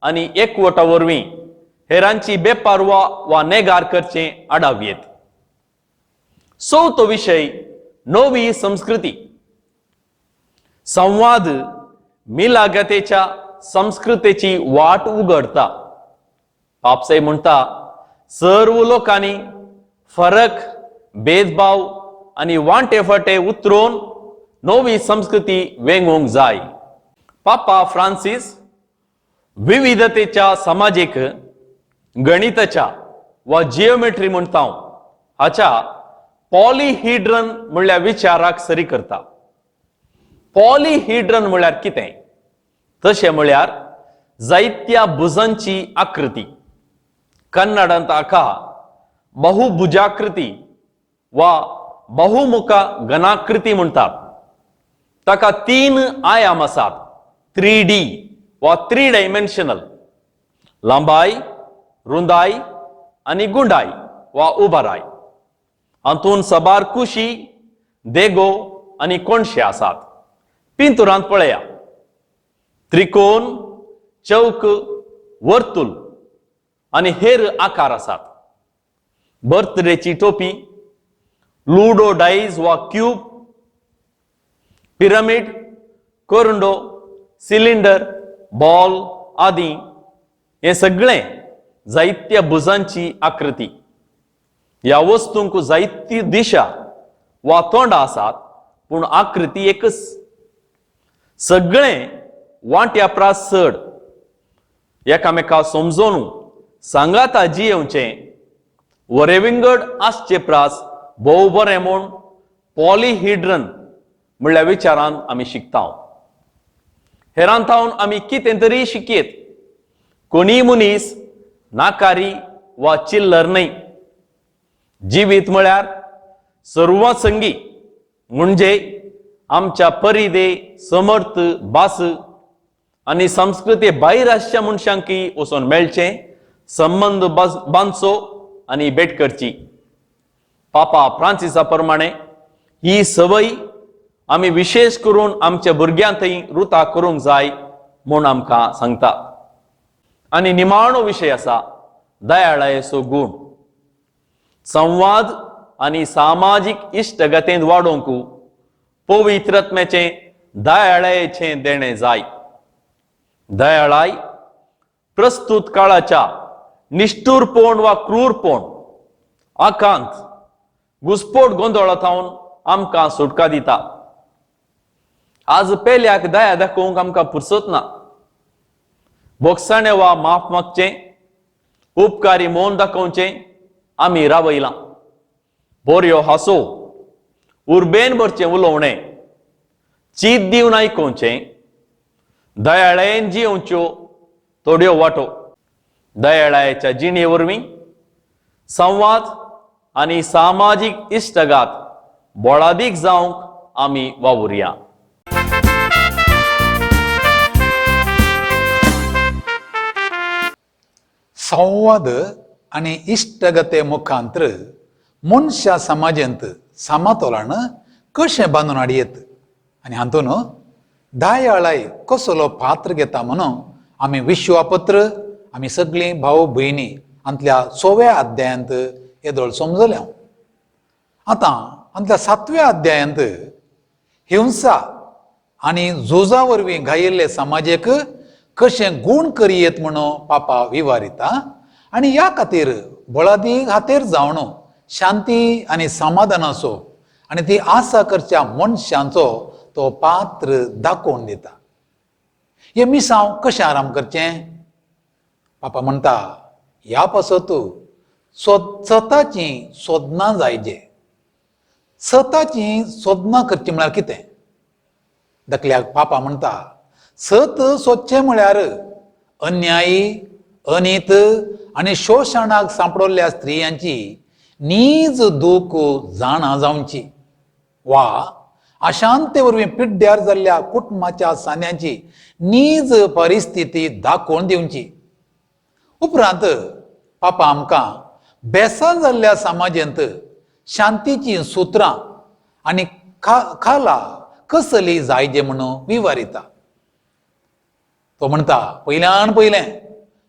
आनी एकवटा वरवीं हेरांची बेपारवा वा नेगार करचें आडाव येत. चवथो विशय नवी संस्कृती. संवाद मिलागतेच्या संस्कृतेची वाट उगडता. पापसाई म्हणटा, सर्व लोकांनी फरक, भेदभाव आनी वांटे फाटे उतरून नवी संस्कृती वेंगोवंक जाय. पापा फ्रांसीस विविधतेच्या समाजीक गणिताच्या वा जियोमेट्री म्हणटा हाच्या पॉलिहिड्रन म्हणल्या विचाराक सरी करता. पॉलिहिड्रन म्हळ्यार कितें? तशें म्हळ्यार जायत्या भुजांची आकृती. कन्नडांत हाका बहुभुजाकृती वा बहुमुखा गणाकृती म्हणटात. ताका तीन आयाम आसात, 3D वा 3 डायमेन्शनल, लांबाय, रुंदाय आनी गुंडाय वा उबाराय. हातूंत साबार कुशी, देगो आनी कोणशे आसात. पिंतुरांत पळया, त्रिकोण, चौक, वर्तुल आनी हेर आकार आसात. बर्थडेची टोपी, लुडो डायज वा क्यूब, पिरामीड, कोरंडो, सिलिंडर, बॉल आदी हे सगळें जायत्या भुजांची आकृती. ह्या वस्तूंक जायती दिशा वा तोंडां आसात, पूण आकृती एकच. सगळें वांट्या प्रास चड एकामेका समजून सांगाता जियेवचें, वरेविंगड आसचे प्रास भोव बरें म्हूण पॉलिहिड्रन म्हणल्या विचारान आमी शिकता. हेरांतावन आमी कितें तरी शिकयेत. कोणीय मनीस नाकारी वा चिल्लर न्हय. जिवीत म्हळ्यार सर्वसंगी म्हणजे आमच्या परिदे समर्थ भास आनी संस्कृती भायर आसच्या मनशांकी वचून मेळचें, संबंद बांदचो आनी भेट करची. पापा फ्रांसिसा प्रमाणे ही संवय आमी विशेश करून आमच्या भुरग्यांतय रुता करूंक जाय म्हूण आमकां सांगता. आनी निमाणो विशय आसा दयाळायेचो गूण. संवाद आनी सामाजीक इश्टगतेंत वाडोवंक पवित्रत्म्याचें दयाळायेचें देणें जाय. दयाळाय प्रस्तूत काळाच्या निश्ठूरपण वा क्रूरपण, आकांत, घुसपोट गोंदळा थावन आमकां सुटका दिता. आज पेल्याक दया दाखोवंक आमकां पुरसत ना. बोगसाणे वा माफ मागचें, उपकारी मौन दाखोवचें आमी रावयलां. बोऱ्यो हांसो, उर्बेन भरचें उलोवणें, चीत दिवन आयकोवचें, दयाळायेन जियोवच्यो थोड्यो वाटो. दयाळायेच्या जिणे वरवीं संवाद आनी सामाजीक इश्टगात बळादीक जावंक आमी वावुरया. संवाद आनी इश्टगते मुखांत्र मनशा समाजांत समतोलान कशें बांदून हाडयेत आनी हातून दयाळाय कसलो पात्र घेता म्हणून आमी विश्वापत्र आमी सगळीं भाव भयणी हांतल्या सव्या अध्यायांत येदोळ समजल्या. आतां हांतल्या सातव्या अध्यायांत हिंसा आनी झुजा वरवीं घायिल्ले समाजेक कशें गूण करयेत म्हणून पापा विवारिता आनी ह्या खातीर बळादीक हातेर जावन शांती आनी समाधानाचो आनी ती आसा करच्या मनशांचो तो पात्र दाखोवन दिता. हें मिसांव कशें आराम करचें? पापा म्हणटा ह्या पासत स्वताची सोदनां जायजे. सताची सोदनां करची म्हळ्यार कितें? धाकल्याक पापा म्हणटा सत सोदचें म्हळ्यार अन्यायी, अनीत आनी शोशणाक सांपडल्ल्या स्त्रियांची नीज दूख जाणा जावची वा अशांते वरवीं पिड्ड्यार जाल्ल्या कुटुंबाच्या सांद्यांची नीज परिस्थिती दाखोवन दिवची. उपरांत पापा आमकां बेसाल जाल्ल्या समाजांत शांतीचीं सुत्रां आनी खाला कसली जायजे म्हणून विवारिता. तो म्हणटा पयल्यान पयलें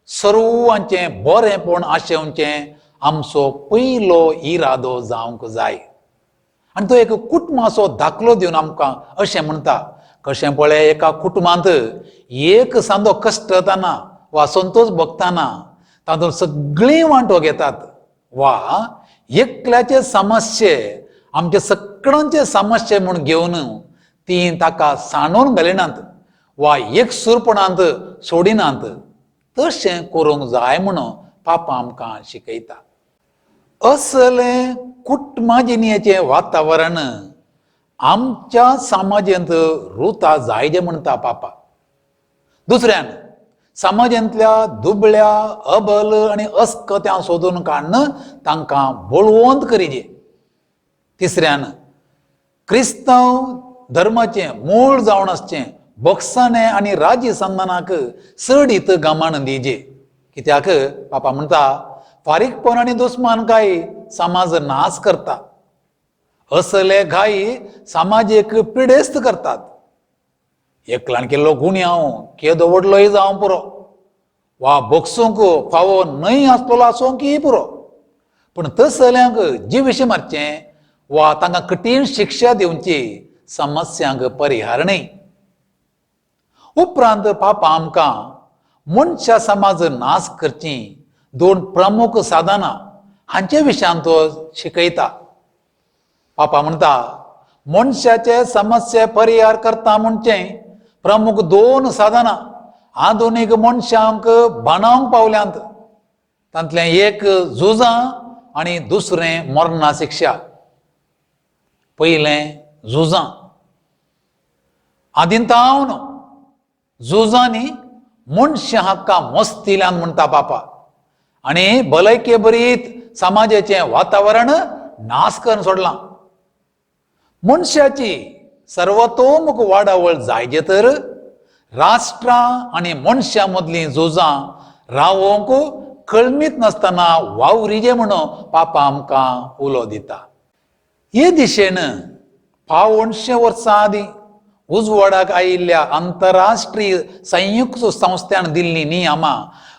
सर्वांचें बरेंपण आशेवचें आमचो पयलो इरादो जावंक जाय. आनी तो एक कुटुंबाचो दाखलो दिवन आमकां अशें म्हणटा कशें पळय एका कुटुंबांत एक सांदो कश्टतना वा संतोष भोगतना तातूंत सगळीं वांटो घेतात वा एकल्याचे समस्ये आमचे सगळ्यांचे समस्ये म्हूण घेवन ती ताका सांडून घालिनात वा एकसूरपणांत सोडिनात. तशें करूंक जाय म्हणून पापा आमकां शिकयता. असलें कुटुंबा जिणेचें वातावरण आमच्या समाजांत रुता जायजे म्हणटा पापा. दुसऱ्यान समाजांतल्या दुबळ्या, अबल आनी अस्कत्यां सोदून काडून तांकां बळवंत करिजे. तिसऱ्यान क्रिस्तांव धर्माचें मूळ जावन आसचें बोगसाणे आनी राजी संधानाक चडीत गमान दिजे. कित्याक पापा म्हणटा फारीकपण आनी दुस्मानकाय समाज नाश करता. असले घाई समाजेक पिडेस्त करतात. एकल्यान केल्लो गुन्यांव केदो व्हडलोय जावं पुरो वा बोगसूंक फावो न्हय आसतलो आसूंकय पुरो, पूण तसल्यांक जिविशी मारचें वा तांकां कठीण शिक्षा दिवची समस्यांक परिहार न्हय. उपरांत पापा आमकां मनशा समाज नाश करची दोन प्रमुख साधनां हांचे विशयान तो शिकयता. पापा म्हणटा मनशाचे समस्ये परिहार करता म्हणचे प्रमुख दोन साधनां आधुनीक मनशांक बाणावंक पावल्यांत. तांतलें एक झुजां आनी दुसरें मरणा शिक्षा. पयलें झुजां. आदींतावन झुजांनी मनशां हक्कां मोस्तिल्यान म्हणटा पापा आनी भलायके भरीत समाजाचें वातावरण नाश करून सोडलां. मनशाची सर्वतोमुख वाडावळ जायजे तर राष्ट्रां आनी मनशां मदलीं झुजां रावोवंक कळमीत नासतना वावरिजे म्हणून पापा आमकां उलो दिता. हे दिशेन 175 वर्सां आदीं उजवाडाक आयिल्ल्या आंतरराष्ट्रीय संयुक्त संस्थ्यान दिल्लीं नियमां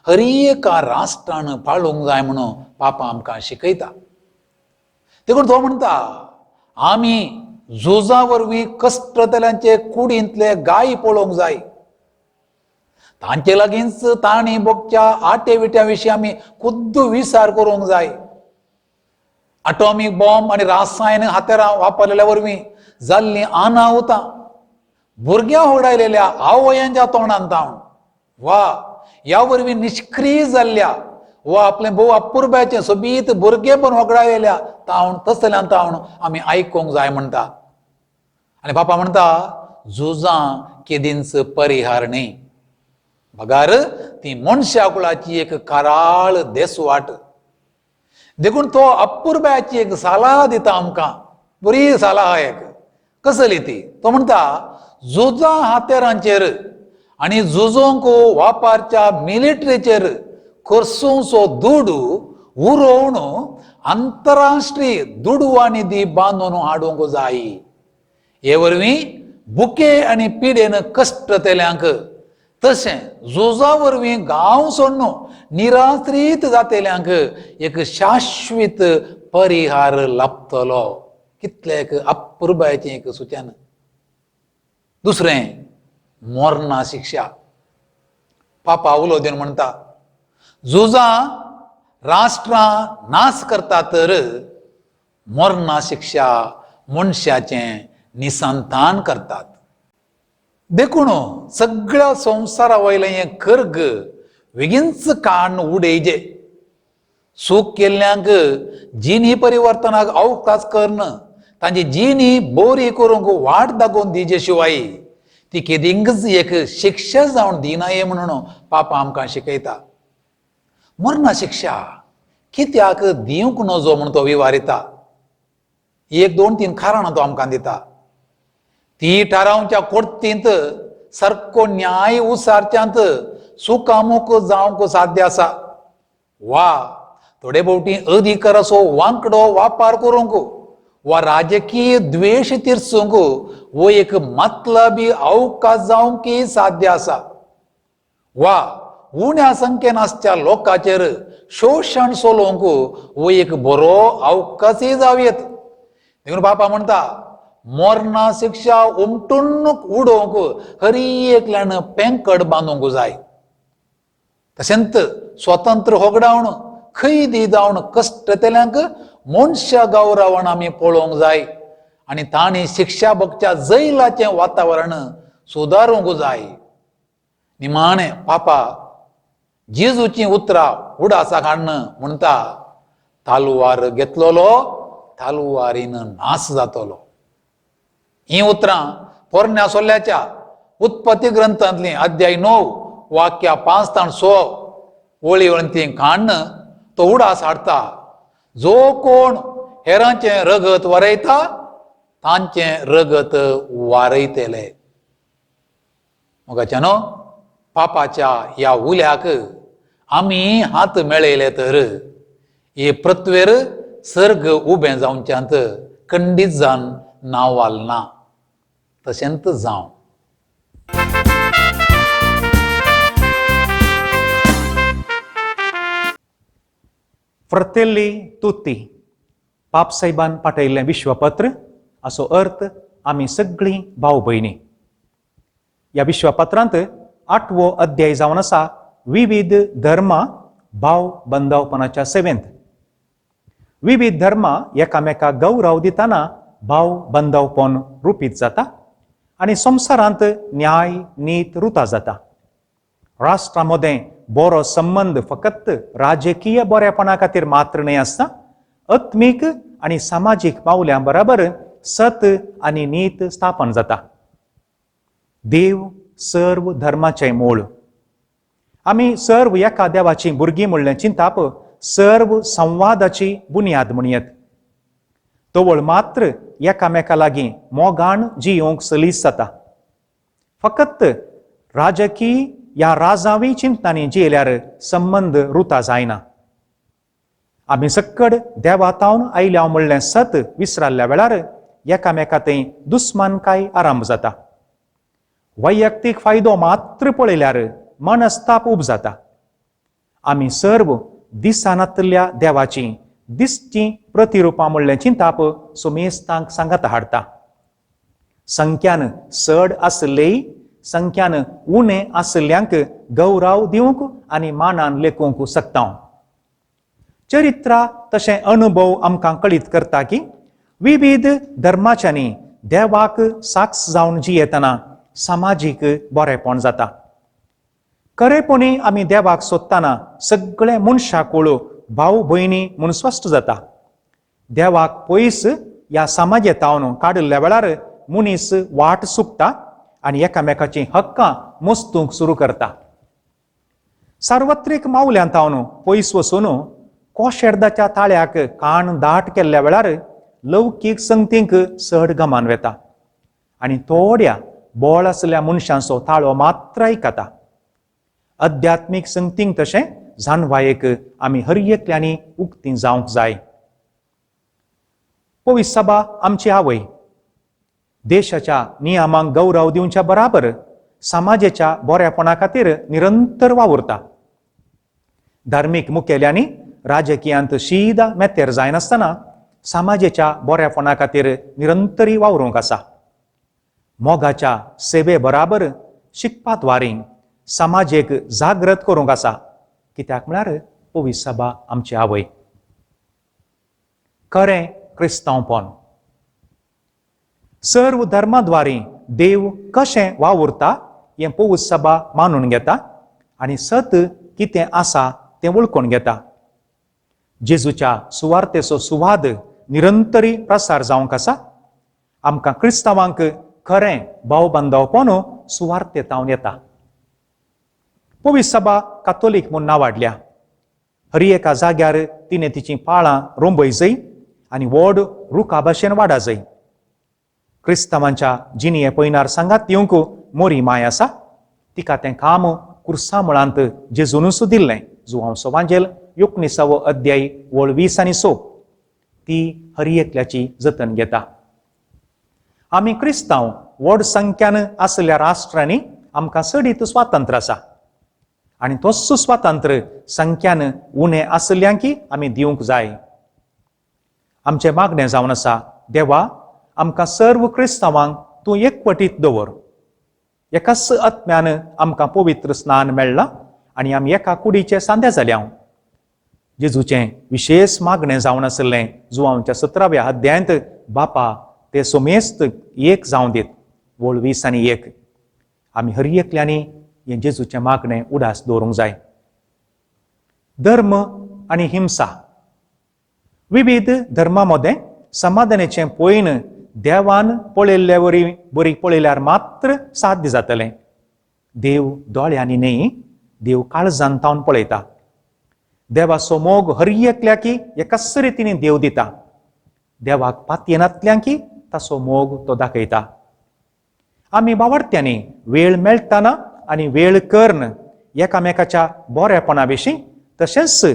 हर एका राष्ट्रान पाळूंक जाय म्हणून पापा आमकां शिकयता. देखून तो म्हणटा आमी झुजा वरवीं कश्टतल्यांचे कुडींतले गाय पळोवंक जाय, तांचे लागींच तांणी भोगच्या आटे विट्या विशीं आमी खुद्द विचार करूंक जाय. अटॉमीक बॉम्ब आनी रासायनीक हातेरां वापरलेल्या वरवीं जाल्लीं अनाहुतां भुरग्यां होडायलेल्या आवयांच्या तोंडान तावन वा ह्या वरवीं निश्क्रीय जाल्ल्या वा आपलें भोव अपुरबायेचें सोबीत भुरगेपण होगडायलेल्या तावन तसल्यान तावन आमी आयकूंक जाय म्हणटा. आनी बापा म्हणटा झुजां केदींच परिहार न्ही, बगार ती मनशा कुळाची एक काराळ देसवाट. देखून तो अपुरबायेची एक सलाह दिता आमकां, बरी सलाह एक कसली ती, तो म्हणटा झुजां हातेरांचेर आनी झुजोंक वापरच्या मिलिटरीचेर खर्चूचो दुडू उरोवन आंतरराष्ट्रीय दुडवा निधी बांदून हाडूंक जाय. हे वरवीं बुके आनी पिडेन कश्टतेल्यांक तशें झुजा वरवीं गांव सोडून निराश्रीत जातेल्यांक एक शाश्वीत परिहार लाभतलो. कितलें एक अपुरबायेचें एक सुचन. दुसरें मरणा शिक्षा. पापा उलो दिवन म्हणटा झुजां राष्ट्रां नाश करता तर मरणा शिक्षा मनशाचें निसंतान करतात. देखून सगळ्या संवसारा वयलें हें कर्ग बेगीनच काडून उडयजे. चूक केल्ल्यांक जिणी परिवर्तनाक अवकाश करून तांची जिणी बरी करूंक वाट दाखोवन दिजे शिवाय ती केदींकच एक शिक्षा जावन दिनाये म्हणून पापा आमकां शिकयता. मरणा शिक्षा कित्याक दिवंक नजो म्हूण तो विवारिता. 1 2 3 कारणां तो आमकां दिता. ती थारावच्या कोर्तींत सारको न्याय उसारच्यांत सुकामूक जावंक साध्य आसा वा थोडे भोवटी अधिकाराचो वांकडो वापर करूंक वा राजकीय द्वेश तिरसूंक वो एक मतलबी अवकाश जावंक साध्य आसा वा उण्या संख्येन आसच्या लोकांचेर शोशण चलोवंक वो एक बरो अवकाशय जावं येत. देखून बापा म्हणटा मरणा शिक्षा उमटून उडोवंक हर एकल्यान पेंकड बांदूंक जाय. तशेंच स्वतंत्र होगडावन खैदी जावन कश्टतेल्यांक मनशा गौरवान आमी पळोवंक जाय आनी तांणी शिक्षा भोगच्या जैलाचें वातावरण सुदारूंक जाय. निमाणें पापा जेजूचीं उतरां उडासाक हाडून म्हणटा तालवार घेतलोलो तालवारीन नाश जातलो. हीं उतरां पोरण्या सोल्ल्याच्या उत्पत्ती ग्रंथांतलीं अध्याय 9 वाक्या 5 ताण 6 वळी वळी काण्ण तो उडास हाडटा जो कोण हेरांचें रगत वारयता तांचें रगत वारयतले. मोगाच्यानो पापाच्या ह्या उल्याक आमी हात मेळयले तर हे पृथ्वेर सर्ग उबें जावच्यांत खंडीत जावन नांवाल ना. तशेंच जावं. Fratelli tutti, पापसाहेबान पाठयल्लें विश्वपत्र असो अर्थ आमी सगळीं भाव भयणी. ह्या विश्वपत्रांत 8वो अध्याय जावन आसा विविध धर्मां भाव बंदावपणाच्या सेवेंत. विविध धर्मां एकामेका गौरव दितना भाव बंदावपण रुपीत जाता आनी संवसारांत न्याय नीत रुता जाता. राष्ट्रां मदें बरो संबंद फकत राजकीय बरेपणा खातीर मात्र न्हय आसता, आत्मीक आनी सामाजीक पावल्यां बराबर सत आनी नीत स्थापन जाता. देव सर्व धर्माचें मूळ. आमी सर्व एका देवाची भुरगीं म्हणलें चिंताप सर्व संवादाची बुन्याद म्हणयेत. तवळ मात्र एकामेका लागीं मोगान जियोंक सलीस जाता. फकत राजकीय या राजावी चिंतनांनी जियेल्यार संबंद रुता जायना. आमी सक्कड देवातावन आयल्या म्हणलें सत विसराल्ल्या वेळार एकामेका थंय दुस्मानकाय आरंभ जाता. वैयक्तीक फायदो मात्र पळयल्यार मनस्ताप उब जाता. आमी सर्व दिसनातल्या देवाची दिसची प्रतिरुपां म्हणलें चिंताप सुमेस्तांक सांगात हाडटा. संख्यान चड आसलेय संख्यान उणें आसल्ल्यांक गौरव दिवंक आनी मानान लेखूंक शकता. चरित्रा तशें अनुभव आमकां कळीत करता की विविध धर्माच्यांनी देवाक साक्ष जावन जियेतना समाजीक बरेपण जाता. खरेपणी आमी देवाक सोदतना सगळे मनशाकूळ भाव भयणी म्हूण स्पश्ट जाता. देवाक पयस ह्या समाजेतावन काडिल्ल्या वेळार मनीस वाट चुकता आनी एकामेकाचीं हक्कां मस्तूंक सुरू करता. सार्वत्रीक मावल्यांतावन पयस वचून कोशेर्दाच्या ताळ्याक कान दाट केल्ल्या वेळार लौकीक संगतींक चड गमान वेता आनी थोड्या बोळ आसल्या मनशांचो ताळो मात्र आयकता. अध्यात्मीक संगतींक तशें जानवायेक आमी हर एकल्यांनी उक्ती जावंक जाय. पवित्र सभा आमची आवय देशाच्या नियमांक गौरव दिवच्या बराबर समाजाच्या बऱ्यापणा खातीर निरंतर वावुरता. धार्मीक मुखेल्यांनी राजकीयांत शीदा मेतेर जायनासतना समाजाच्या बऱ्यापणा खातीर निरंतरी वावरूंक आसा. मोगाच्या सेवे बराबर शिकपाद्वारे समाजेक जागृत करूंक आसा. कित्याक म्हळ्यार पवित्र सभा आमची आवय. खरें क्रिस्तांवपण सर्व धर्माद्वारे देव कशें वावुरता हें पवित्र सभा मानून घेता आनी सत कितें आसा तें वळखून घेता. जेजूच्या सुवार्तेचो सुवाद निरंतरी प्रसार जावंक आसा. आमकां क्रिस्तांवांक खरें भाव बांदवपण सुवार्तेतावन येता. पवित्र सभा कातोलीक म्हूण नांवाडल्या. हर एका जाग्यार तिणें तिचीं पाळां रोंबय जय आनी व्हड रुखा भाशेन वाडा जय. क्रिस्तांवांच्या जिणये पयनार सांगात दिवंक मोरी माय आसा. तिका तें काम कुर्सा मुळांत जेजूनच दिल्लें. जुवांव सोवांजेल 19वो अध्याय वळ 20 आनी 6. ती हर एकल्याची जतन घेता. आमी क्रिस्तांव व्हड संख्यान आसल्या राष्ट्रांनी आमकां चडीत स्वातंत्र्य आसा आनी तोच स्वातंत्र्य संख्यान उणें आसल्यांकी आमी दिवंक जाय. आमचें मागणें जावन आसा, देवा आमकां सर्व क्रिस्तांवांक तूं एकवटीत दवर. एकाच आत्म्यान आमकां पवित्र स्नान मेळ्ळां आनी आमी एका कुडीचे सांदे जाल्या. जेजूचें विशेश मागणें जावन आशिल्लें जुवांच्या 17व्या अध्यायांत, बापा ते सोमेस्त एक जावं दीत. वळ 20 आनी 1. आमी हर एकल्यांनी हें जेजूचें मागणें उडास दवरूंक जाय. धर्म आनी हिंसा. विविध धर्मा मदें समाधानाचें पयन देवान पळयल्ले वरी बरी पळयल्यार मात्र साध्य जातलें. देव दोळ्यांनी न्ही, देव काळजान तावन पळयता. देवाचो मोग हर एकल्याकी एकाच रितीन देव दिता. देवाक पातयेनातल्यांकी ताचो मोग तो दाखयता. आमी बावडत्यांनी वेळ मेळटना आनी वेळ कर्ण एकामेकाच्या बरेपणा विशीं तशेंच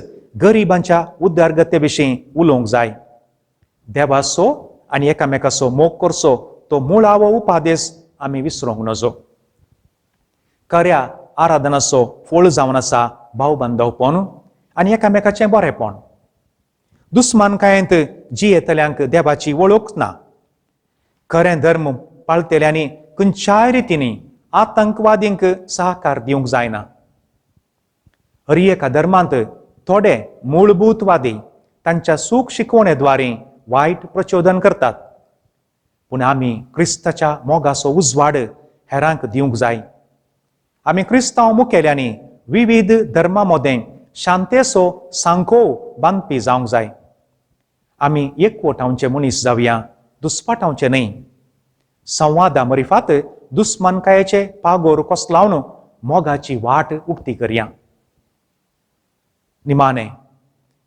गरिबांच्या उदरगते विशीं उलोवंक जाय. देवाचो आनी एकामेकाचो मोग करचो तो मुळावो उपादेश आमी विसरूंक नजो. खऱ्या आराधनाचो फळ जावन आसा भाव बांदवपण आनी एकामेकाचें बरेपण. दुस्मानकायेंत जियेतल्यांक देवाची वळख ना. खरें धर्म पाळटेल्यांनी खंयच्याय रितींनी आतंकवादींक सहकार दिवंक जायना. हर एका धर्मांत थोडे मूळभूतवादी तांच्या सूख शिकवणेद्वारे वायट प्रचोदन करतात, पूण आमी क्रिस्ताच्या मोगाचो उजवाड हेरांक दिवंक जाय. आमी क्रिस्तांव मुखेल्यांनी विविध धर्मा मदें शांतेचो सांको बांदपी जावंक जाय. आमी एकवटावचे मनीस जावया, दुस्पाटावचे न्हय. संवादा मरिफात दुस्मानकायेचे पागोर कोसलावन मोगाची वाट उक्ती करया. निमाणें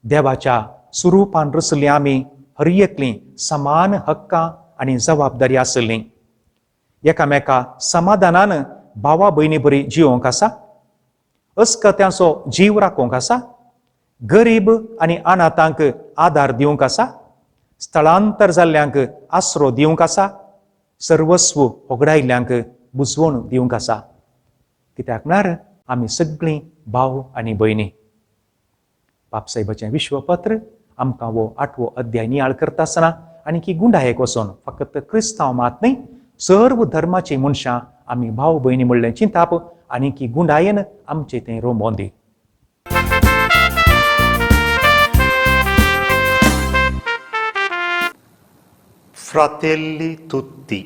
देवाच्या स्वरुपान रचल्लीं आमी हर एकलीं समान हक्कां आनी जबाबदारी आसली. एकामेका समाधानान भावा भयणी बरी जिवोंक आसा, अस्कत्यांचो जीव राखूंक आसा, गरीब आनी अनाथांक आदार दिवंक आसा, स्थलांतर जाल्ल्यांक आसरो दिवंक आसा, सर्वस्व होगडायल्ल्यांक बुजवण दिवंक आसा. कित्याक म्हळ्यार आमी सगळीं भाव आनी भयणी. बापसाहेबाचें विश्वपत्र आमकां हो आठवो अध्याय नियाळ करता आसतना आनी की गुंडायेक वचून फकत क्रिस्तांव मात न्हय सर्व धर्माचीं मनशां आमी भाव भयणी म्हणलें चिंताप आनी की गुंडायेन आमचें तें रोमोन दी. Fratelli tutti,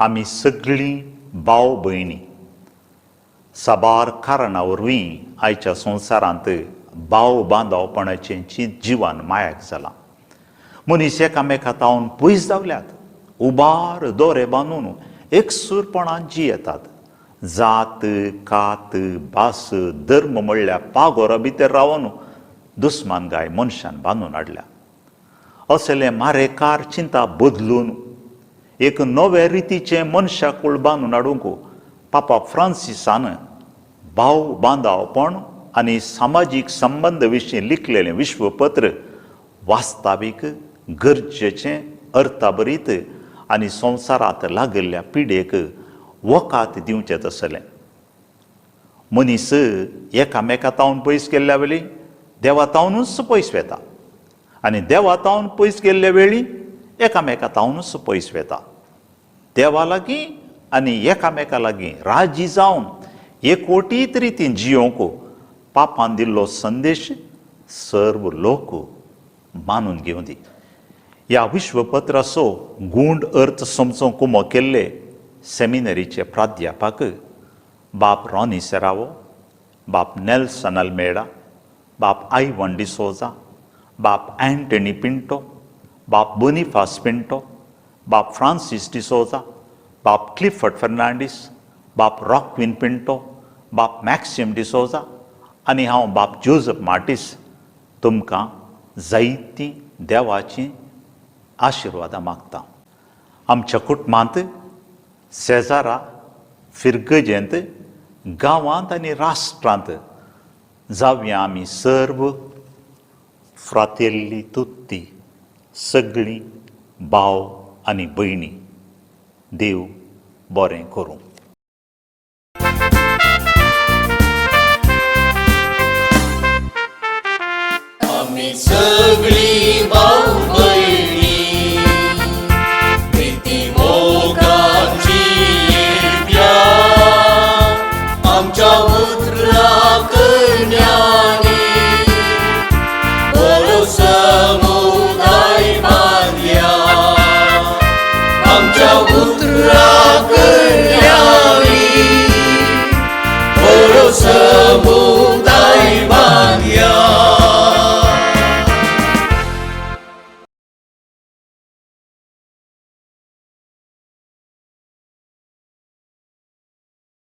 आमी सगळीं भाव भयणी. साबार कारणां वरवीं आयच्या संवसारांत भाव बांदवपणाचें जिवन मायाक जालां. मनीस एकामेका तावन पयस जावल्यात, उबार दोरे बांदून एकसूरपणान जियेतात. जात, कात, भास, धर्म म्हणल्यार पागोरा भितर रावन दुस्मानगाय मनशान बांदून हाडल्या. असले मारेकार चिंता बदलून एक नवे रितीचें मनशाकूळ बांदून हाडूंक पापा फ्रांसिसान भाव बांदावपण आनी सामाजीक संबंद विशीं लिखलेलें विश्वपत्र वास्तवीक, गरजेचें, अर्थाभरीत आनी संवसारांत लागिल्ल्या पिडेक वकात दिवचें तसलें. मनीस एकामेका तावन पयस गेल्ल्या वेळी देवा तावनूच पयस वेता आनी देवा तावन पयस गेल्ल्या वेळी एकामेका तावनूच पयस वेता. देवा लागीं आनी एकामेका लागीं राजी जावन एकवटीत रितीन जियोंक पापान दिल्लो संदेश सर्व लोक मानून घेवं दी. ह्या विश्वपत्राचो गूंड अर्थ समजूंक कुमो केल्ले सेमिनरीचे प्राध्यापक बाप रॉनी सेरावो, बाप नेल्सन अल्मेडा, बाप आयवन डिसोजा, बाप अँटनी पिंटो, बाप बोनिफास पिंटो, बाप फ्रांसीस डिसोजा, बाप क्लिफर्ड फर्नांडीस, बाप रॉकविन पिंटो, बाप मॅक्सिम डिसोजा आनी हांव बाप जोजफ मार्टीस तुमकां जायतीं देवाचीं आशिर्वादां मागता. आमच्या कुटुंबांत, शेजारा, फिरगजेंत, गांवांत आनी राष्ट्रांत जावया आमी सर्व फ्रातेल्ली तुत्ती, सगळीं भाव आनी भयणी. देव बरें करूं. आमी सगळीं भाव भयणी, प्रिती मोगाची येवया, आमच्या उतरा करण्यांनी बरो.